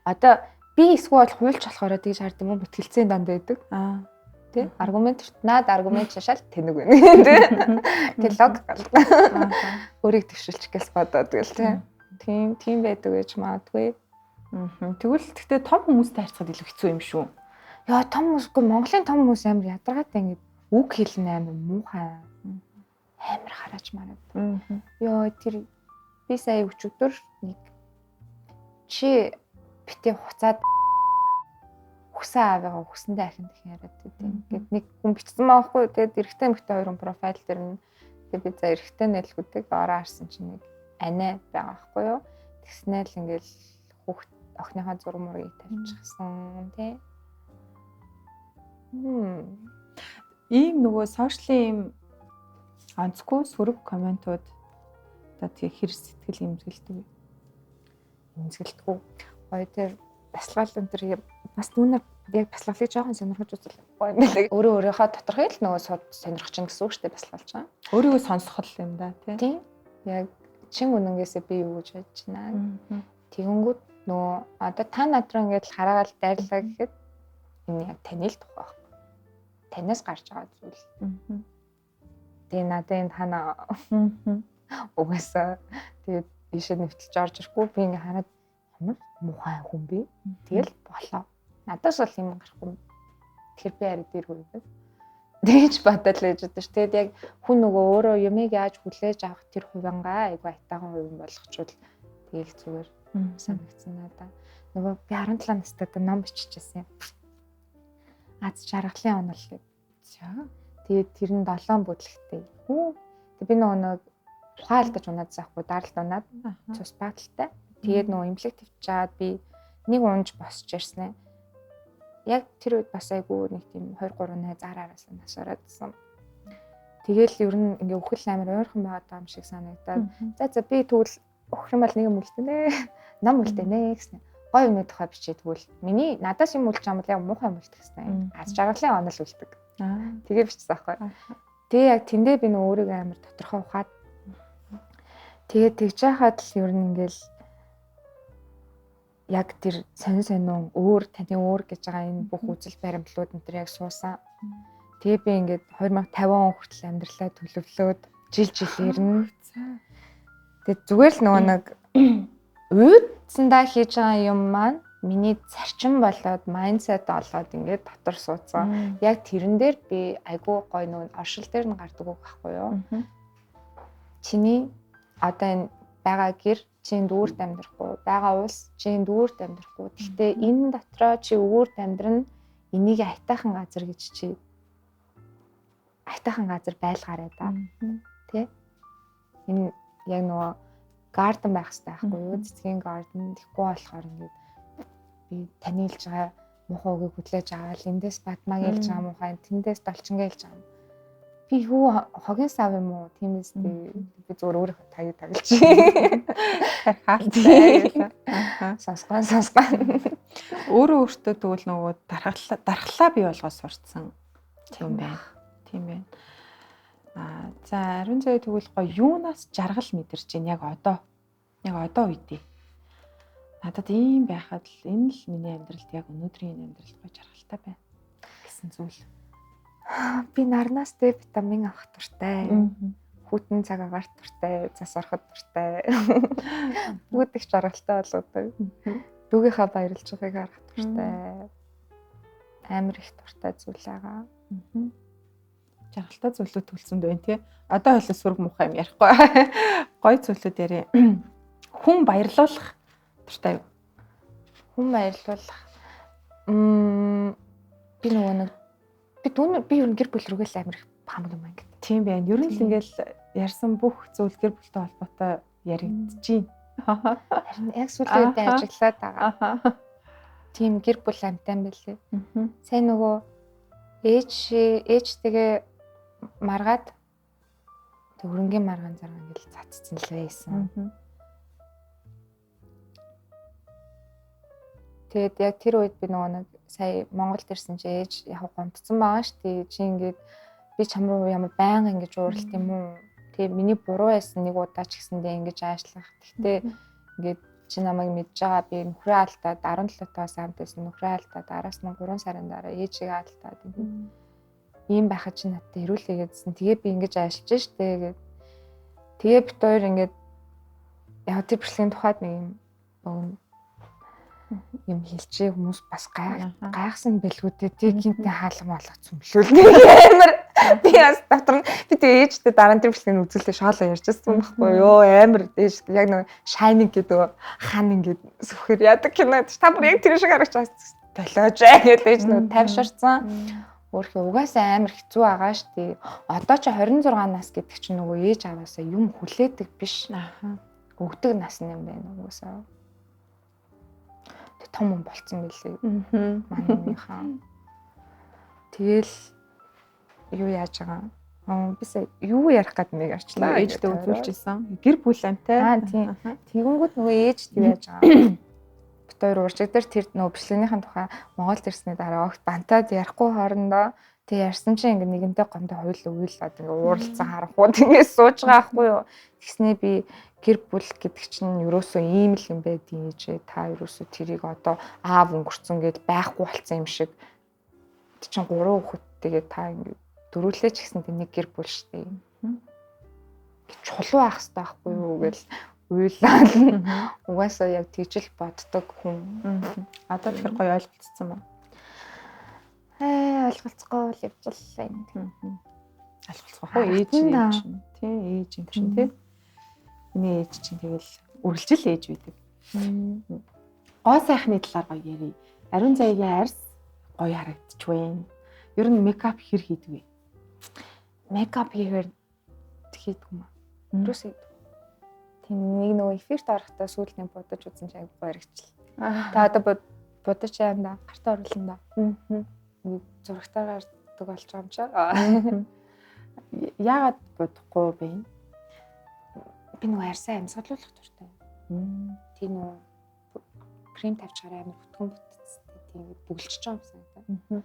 Одоо би эсвэл хуульч болохоор тэгж хард юм уу? Мэтгэлцээний данд байдаг. Аа. Тий. Аргумент наад аргумент шашаал тэнэг байна. Тий. Тэг логик гал. Өөрийг төвшүүлчих гэс бодоод гэл тий. Тийм, тийм байдаг гэж магадгүй. Тэгвэл гэхдээ том хүмүүстэй харьцахад илүү хэцүү юм шүү. Яа, том хүмүүсгүй Монголын том хүмүүс амар ядаргаатай ингээд үг хэлнэ амар муухай. Амар харааж мараад. Йоо, тэр би сая өчигдөр нэг чи битээ хуцаад хүсэн аавыгаа хүсэндээ ахин дахин яриад байт. Ингээд нэг хүн бичсэн маахгүй. Тэгээд эрэгтэй эмэгтэй хоёр хүн профайл дээр нь тэгээд би за эрэгтэй нэлгүүдэг ороо харсан чинь нэг анаа байгаа байхгүй юу. Тэгснээр л ингээл хүүхд охиныхаа зураг мургийг тавьчихсан тий. Ийм нөгөө сошиалын ийм онцгүй сөрөг комментууд одоо тий хэр сэтгэл эмзэгэлдэг. Эмзэгэлдэг. Гоё тэр бясалгал энэ төр бас түүнээр яг бясалгалыг жоохон сонирхож үзэл гоё юм билээ. Өөрөө өөрийнхөө доторхыг л нөгөө сонирхож чинь гэсэн үг шүү дээ бясалгалч байгаа. Өөрийгөө сонсох л юм да тий. Тийм. Яг чин үнэнгээсээ би юу гэж бодож байна. Тэгэнгүүт нөгөө одоо та над руу ингээд хараагаал дайрлаа гэхэд энэ яг таны л тухай байхгүй. Танаас гарч байгаа зүйл. Тэгээ надад энэ танаа угаасаа тэгээд ийшээ нэвтэлж орж ирэхгүй би ингээд хараад ямар муухай хүн бэ? Тэгэл болоо. Надаас бол юм гарахгүй. Тэгэхээр би арай дээргүй юм байна. Тэгж бодол ээж удаа ш. Тэгээд яг хүн нөгөө өөрөө юмыг яаж хүлээж авах тэр хувингаа айгу айтаахан хувин болгочвол тэгэл зүгээр санагдсан надаа. Нөгөө би 17 настай ном биччихсэн юм. Аз жаргалын онол гэдэг. За. Тэгээд тэр нь 7 бүлэгтэй. Тэг би нөгөө нэг Ухаан алдаж унаад заахгүй даралт унаад цус бааталтай. Тэгээд нөгөө эмнэлэг твчаад би нэг унж босч ирсэн. Яг тэр үед бас айгүй нэг тийм 2 3 найз араас нас ороодсон. Тэгэл ер нь ингээ үхэл амар ойрхон байгаа юм шиг санагдаад. За би тэгвэл өгөх юм бол нэг юм үлдэнэ. Ном үлдэнэ гэсэн. Гой юмны тухай бичээ тэгвэл миний надаас юм үлдэж байгаа юм бол яг муухай юм үлдэх гэсэн. Аз жаргалын онол үлдэг. Тэгээ бичсэн аахгүй. Тэгээ яг тэндээ би нөө өөрийгөө амар тодорхой ухаад. Тэгээ тэгж яхад л ер нь ингээл яг тэр сонин сонин өөр таны өөр гэж байгаа энэ бүх үзэл баримтлууд энэ төр яг суусан. Тэгээ би ингээд 2050 он хүртэл амьдралаа төлөвлөөд жил жилээр нь. Тэгээ зүгээр л нөгөө нэг уйдсандаа хийж байгаа юм маань миний зарчим болоод майндсет болоод ингээд дотор суудсан. Яг тэрэн дээр би айгүй гой нөгөө оршил дээр нь гардаг үг байхгүй юу? Чиний одоо энэ байгаа гэр чи дүүрт амьдрахгүй, байгаа улс чи дүүрт амьдрахгүй. Гэхдээ энэ дотроо чи өвөрт амьдрна, энийг аятайхан газар гэж чи аятайхан газар байлгаарай да. Тэ? Энэ яг нөгөө гарден байх хэрэгтэй байхгүй юу? Цэцгийн гарден тэгэхгүй болохоор ингээд би таны хэлж байгаа муухай үгийг хүлээж аваад эндээс Батмаг хэлж байгаа муухай, тэндээс Долчингээ хэлж байгаа. Би хүү хогийн сав юм уу? Тийм үстэй. Би зүгээр өөрийнхөө таяг таглаж. Хаалтай. Сонсгон сонсгон. Өөрөө өөртөө тэгвэл нөгөө дархлаа бий болгоо сурцсан юм байна. Тийм байна. Аа за Ариун заяа тэгвэл гоё юунаас жаргал мэдэрч байна яг одоо. Яг одоо үедээ. Надад ийм байхад л энэ л миний амьдралд яг өнөөдрийн энэ амьдралд гоё жаргалтай байна гэсэн зүйл. Би нарнаас Д витамин авах дуртай. Хүтэн цаг агаар дуртай, цас ороход дуртай. Бүгд их жаргалтай болгодог. Дүүгийнхаа баярлж байгааг харах дуртай. Амар их дуртай зүйл байгаа. Жаргалтай зүйлүүд төлсөн дээ тий. Одоо хойлоо сүрг муухай юм ярихгүй. Гоё зүйлүүд яриа. Хүн баярлуулах дуртай юу? Хүн баярлуулах. Би нөгөө нэг би ер нь гэр бүл рүүгээ л амар их хамаг юм ингээд. Тийм байна. Ер нь л ингээл ярьсан бүх зүйл гэр бүлтэй холбоотой яригдчихээн. Харин яг сүүлийн үед ажиглаад байгаа. Тийм гэр бүл амтай юм байлээ. Сайн нөгөө ээжтэйгээ маргаад хөрөнгийн маргаан заргаа ингээл цацсан л байсан. Тэгээд яг тэр үед би нөгөө нэг сая Монголд ирсэн чи ээж яг гомдсон байгаа шүү дээ. Чи ингээд би чам руу ямар байнга ингэж ууралт юм уу? Тэгээ миний буруу байсан нэг удаа ч гэсэндээ ингэж аашлах. Тэгтээ ингээд чи намайг мэдж байгаа би нөхрөө алдаад 17 таас амт байсан нөхрөө алдаад араас нь 3 сарын дараа ээжигээ алдаад ингээд ийм байхад чи надтай ирүүлээ гэдсэн. Тэгээ би ингэж аашлж штэ гэд. Тэгээ бит хоёр ингээд яг тэр бичлэгийн тухайд нэг юм богино юм хэлчихээ хүмүүс бас гайхсан бэлгүү дээ. Тэг гинтээ хаалга малга цөмлөөл нэг амар би бас дотор нь би тэг ээжтэй дараа нь тэр бичлэгийг үзүүлээ шоолоо ярьжсэн байхгүй юу амар ээж яг нэг Shining гэдэг хан ингээд сүхээр яадаг кино та бүр яг тэр шиг харагч толиож ээ гэж ээж нэг тайвширсан. Өөрхөө угаасаа амар хэцүү байгаа штэ. Одоо чи 26 нас гэдэг чинь нөгөө ээж аваасаа юм хүлээдэг биш. Өгдөг нас юм байна угаасаа. Том хүн болцсон байлээ. Манайхаа. Тэгэл юу яаж байгаа? Би сая юу ярих гээд нэг арчлаа. Ээжтэй үзүүлчихсэн. Гэр бүл амтай. Аа тийм. Тэгэнгүүт нөгөө ээж юу яаж байгаа? Бит хоёр уржиг дээр тэр нөгөө бичлэгнийхэн тухай Монголд ирсний дараа огт бантаад ярихгүй хоорондоо тэг ярьсан чинь ингээ нэгэнтэй гомдоо хоёул уйлаад ингээ ууралцсан харахууд ингээ сууж байгаа байхгүй юу. Тэгснээ би гэр бүл гэдэг чинь ерөөсөө ийм л юм байдгийн ээжээ. Та ерөөсөө тэрийг одоо аав өнгөрцөн гэд байхгүй болцсон юм шиг. Тэг чинь 3 хүүхэдтэйгээ та ингээ дөрүүлээ ч гэсэн нэг гэр бүл штэ. Чулуу ах хэвээр байхгүй юу гэл уйлаад угаасаа яг тэгжил боддог хүн. Одоо тэгэхээр гоё ойлголцсон ба. Ойлголцохгүй л явжлаа юм. Ойлголцох уу ээж юм чинь. Тийм ээж юм чинь тий. Миний ээж чинь тэгэл үргэлжил ээж байдаг. Гоо сайхны талаар гоё ярий. Ариун заяагийн арьс гоё харагдчих вэ. Ер нь мейкап хэр хийдэг вэ? Мейкап хийхээр хийдэг юм аа. Ерөөсөө. Тийм нэг нөгөө эфирт орохдоо сүүлд нэг будаж үзсэн чинь айгүй баригчлаа. Та одоо будаж яанда гартаа оруулна да. Ингээд зурагтаа гардаг болж байгаа юм чи. Яагаад будахгүй бэ? Би нөгөө арьсаа амьсгалуулах дуртай. Тийм нөгөө крем тавьчихаар амар бүтгэн бүтцтэй тийм бүгэлжиж байгаа юм санагдаа.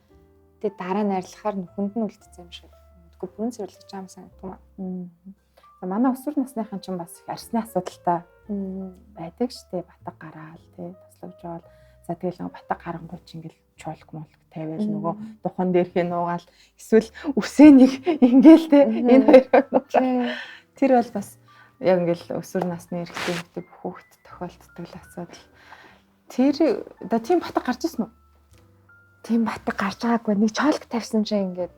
Тэгээ дараа нь арилгахаар нүхэнд нь үлдсэн юм шиг. Тэгэхгүй бүрэн цэвэрлэж байгаа юм санагддаг юм. Манай өсвөр насныхан ч бас их арьсны асуудалтай байдаг штэ. Батга гараал тий тослогжоол. За тэгэл нөгөө батга гарангуй чи ингээл чуулг муулг тавиал нөгөө духан дээрхээ нуугаал эсвэл үсээ нэг ингээл тий энэ хоёроо нуугаал. Тэр бол бас яг ингээл өсвөр насны эрэгтэй эмэгтэй хүүхэд тохиолддог л асуудал. Тэр да тийм батга гарч ирсэн үү? Тийм батга гарч байгаагүй. Нэг чоолг тавьсан чинь ингээд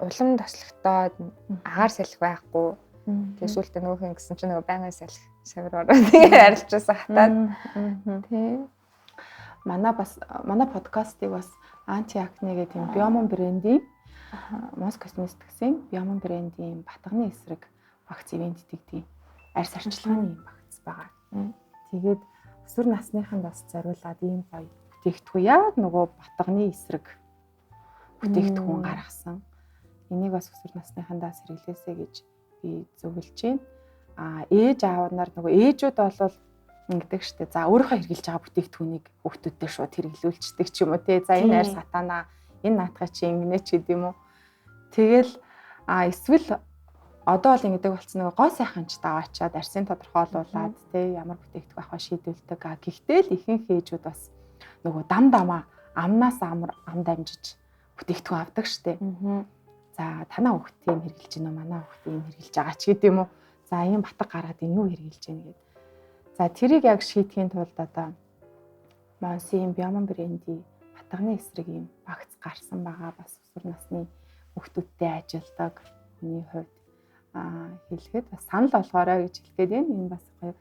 улам тослогдоод агаар салхи байхгүй. Тэгээ сүүлдээ нөгөөх нь гэсэн чинь нөгөө байнгын салхи савир ороо тэгээ арилжсан хатаад. Тийм. Манай подкастыг бас анти акне гэх тийм Biomon брендийн Mos Cosmetics-ийн Biomon брендийн батганы эсрэг багц ивент тэгдэг арьс арчилгааны юм багц байгаа. Тэгээд өсвөр насныханд бас зориулаад ийм гоё бүтээгдэхүүн яг нөгөө батганы эсрэг бүтээгдэхүүн гаргасан. Энийг бас өсвөр насныхандаа сэргэлээсэй гэж би зөвлөж байна. А ээж аав нар нөгөө ээжүүд бол ингэдэг штэ. За өөрийнхөө хэрглэж байгаа бүтээгдэхүүнийг хүүхдүүдтэй шууд хэрэглүүлчихдэг ч юм уу те. За энэ арьс хатаана, энэ наатгаа чи ингэнэ ч гэдэм үү. Тэгэл а эсвэл одоо бол ингэдэг болсон нөгөө гоо сайхан ч даваачаад арьсын тодорхойлуулад те ямар бүтээгдэхүүн авах шийдвэлдэг. А гэхдээ л ихэнх ээжүүд бас нөгөө дам дамаа амнаас ам дамжиж бүтээгдэхүүн авдаг штэ. За танаа хүүхд тийм хэрглэж гинөө, манай хүүхд ийм хэрглэж байгаа ч гэдэм үү. За ийм батга гараад энэ юу хэрглэж гин гэд. За тэрийг яг шийдэхийн тулд одоо Монсын Biomon брендийн батганы эсрэг ийм багц гарсан байгаа. Бас өсвөр насны хүүхдүүдтэй ажилладаг хүний хувьд хэлэхэд бас санал болгоорой гэж хэлэх гээд байна. Энэ бас гоё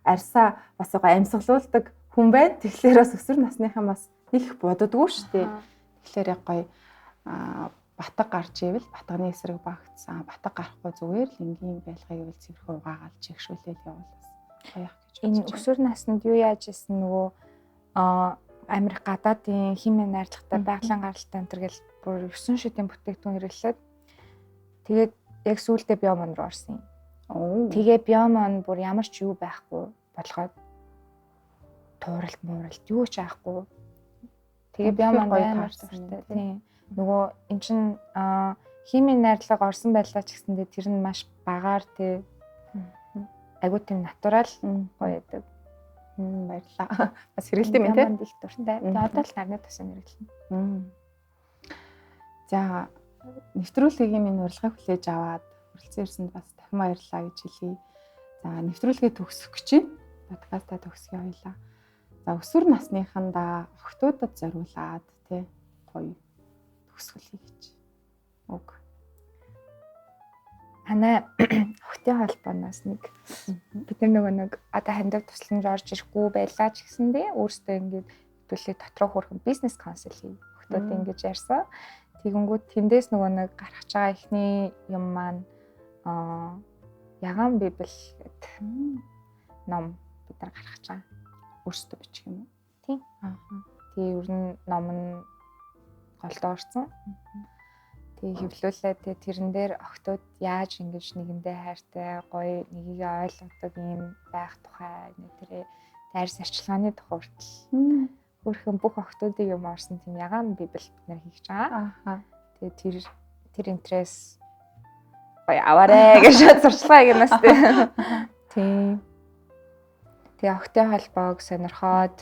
арьсаа бас гоё амьсгалуулдаг хүн байна. Тэгэхээр бас өсвөр насныхан бас нэг их боддгоо шүү дээ. Тэгэхээр яг гоё батга гарч ивэл батганы эсрэг багц, батга гарахгүй зүгээр л энгийн байлгыг ивэл цэвэрхэн угаагаал чигшүүлээл явуул бас гоё яах гэж. Энэ өсвөр наснд юу яаж исэн нөгөө Америк гадаадын химийн найрлагатай байгалийн гаралтай энэ төр гэл бүр 9 шидийн бүтээгдэхүүн хэрэглээд тэгээд яг сүүлдээ Biomon руу орсон юм. Тэгээ Biomon бүр ямар ч юу байхгүй болгоод тууралт мууралт юу ч аахгүй. Тэгээ Biomon амар дуртай. Тийм. Нөгөө эн чин химийн найрлага орсон байлаа ч гэсэндээ тэр нь маш багаар тий айгуу тийм натурал гоё байдаг. Баярлалаа. Бас хэрэгэлтэй юм тий. Biomon их дуртай. Тэгээ одоо л нарны тусын хэрэглэнэ. За нэвтрүүлгийн минь урилгыг хүлээж аваад хүрэлцэн ирсэнд бас дахин баярлалаа гэж хэлье. За нэвтрүүлгээ төгсөх гэж байна. Подкастаа төгсгөө хоёлаа. За өсвөр насныхандаа охтуудад зориулаад тий гоё төгсгөл хийж үг. Манай охтын холбооноос нэг бид нар нөгөө нэг одоо хандив тусламж орж ирэхгүй байлаа ч гэсэндээ өөрсдөө ингээд хэвлээ дотроо хөөрхөн бизнес консул хий. Охтууд ингэж ярьсан. Тэгэнгүүт тэндээс нөгөө нэг гаргаж байгаа эхний юм маань Ягаан Библи гэдэг ном бид нар гаргаж байгаа. Өөрсдөө бичих юм уу? Тийм. Тэгээ ер нь ном нь голдоо орсон. Тэгээ хэвлүүлээ. Тэгээ тэрэн дээр охтууд яаж ингэж нэгэндээ хайртай, гоё нэгийгээ ойлгодог юм байх тухай нэ тэрэ арьс арчилгааны тухай хүртэл хөөрхөн бүх охтуудыг юм орсон тийм ягаан библ бид нэр хийж байгаа. Тэгээ тэр интерес гоё аваарэ гэж сурчлагаа гэнэс тийм. Тэгээ охтын холбоог сонирхоод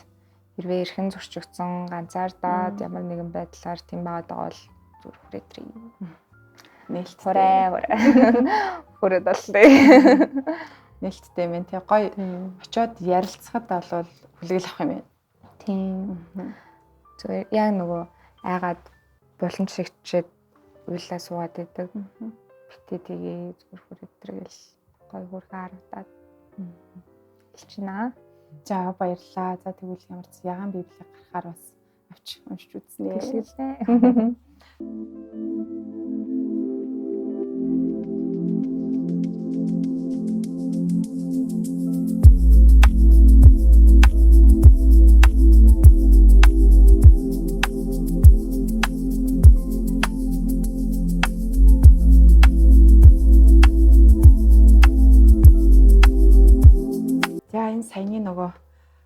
хэрвээ эрхэн зөрчигдсөн, ганцаардаад ямар нэгэн байдлаар тийм байгаад байгаа бол зүр хүрээдрий. Нээлттэй. Хүрээ. Хүрээд боллоо. Нээлттэй мэн тий гоё очиод ярилцахад бол хүлээл авах юм байна. Тийм. Зүгээр яг нөгөө айгаад боломж шигчээд уйлаа суугаад байдаг. Битээ тгий зүгээр хүрээдрэл гоё хүрхэн харагдаад хэлчихнэ. За баярлалаа. За тэгвэл ямар ч ягаан библийг гаргахаар бас авч уншиж үзнэ. Хэлгэлээ. саяны нөгөө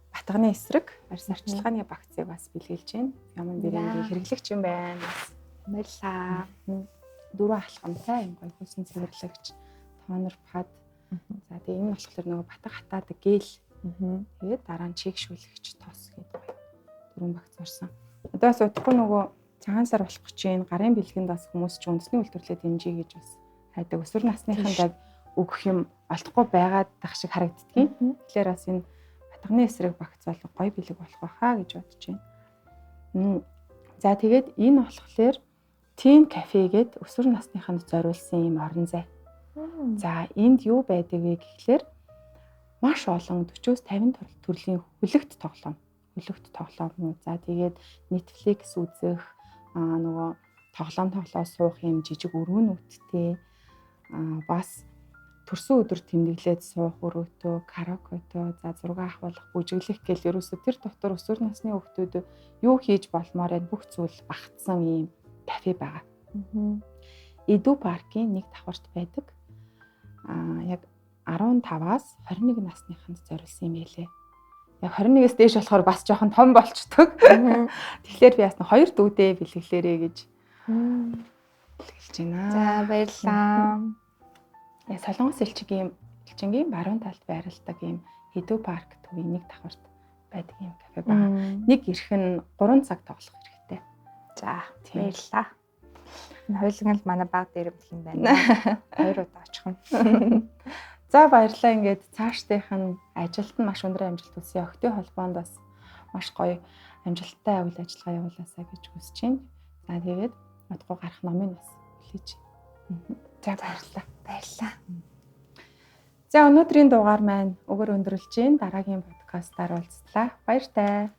батганы эсрэг арьс арчилгааны багцыг бас бэлгэлж байна. Human брендийн хэрэглэгч юм байна. Бас Баярлаа. Дөрвөн алхамтай юм гоё хөлсөн цэвэрлэгч, тонер пад. За тэгээ энэ болохоор нөгөө батга хатаадаг гель. Тэгээд дараа нь чигшүүлэгч тос гэдэг гоё. Дөрвөн багц орсон. Одоо бас удахгүй нөгөө цагаан сар болох гэж байна. Гарын бэлгэнд бас хүмүүс ч үндэсний үйлдвэрлэлээ дэмжиж гэж бас хайдаг. Өсвөр насныханд өгөх юм олдохгүй байгаад тах шиг харагддгийг. Тэгэхээр бас энэ батганы эсрэг багц бол гоё бэлэг болох байхаа гэж бодож байна. За тэгээд энэ болохоор Teen Cafe гээд өсвөр насныханд зориулсан юм орон зай. За энд юу байдаг вэ гэхлээр маш олон 40-оос 50 төрлийн хөлөгт тоглоом. Хөлөгт тоглоомнууд. За тэгээд Netflix үзэх, нөгөө тоглоом тоглоо суух юм жижиг өрөөнүүдтэй, бас төрсөн өдөр тэмдэглээд суух өрөөтөө, караокетой, за зураг авах, бүжиглэх гэл ерөөсө тэр дотор өсвөр насны хүүхдүүд юу хийж болмоор энэ бүх зүйл багтсан ийм кафе байгаа. Эду паркийн нэг давхарт байдаг. Яг 15-аас 21 насныханд зориулсан юм байлээ. Яг 21-ээс дээш болохоор бас жоохон том болчдөг. Тэгэхээр би ясна хоёр дүүдээ бэлгэлээрэ гэж бэлгэлж байна. За баярлалаа. Солонгос элчингийн баруун талд байрладаг ийм Эду парк төвийн нэг давхарт байдаг ийм кафе байгаа. Нэг эрх нь 3 цаг тоглох хэрэгтэй. За баярлалаа. Энэ хоёуланг л манай баг дээрэмдэх юм байна. Хоёр удаа очих нь. За баярлалаа. Ингээд цаашдынх нь ажилд нь маш өндөр амжилт хүсье. Охидын холбоонд бас маш гоё амжилттай үйл ажиллагаа явуулаасаа гэж хүсэж байна. За тэгээд удахгүй гарах номыг бас хүлээж. За баярлалаа. Баярлалаа. За өнөөдрийн дугаар маань өгөр өндөрлөж байна. Дараагийн подкастаар уулзлаа. Баяртай.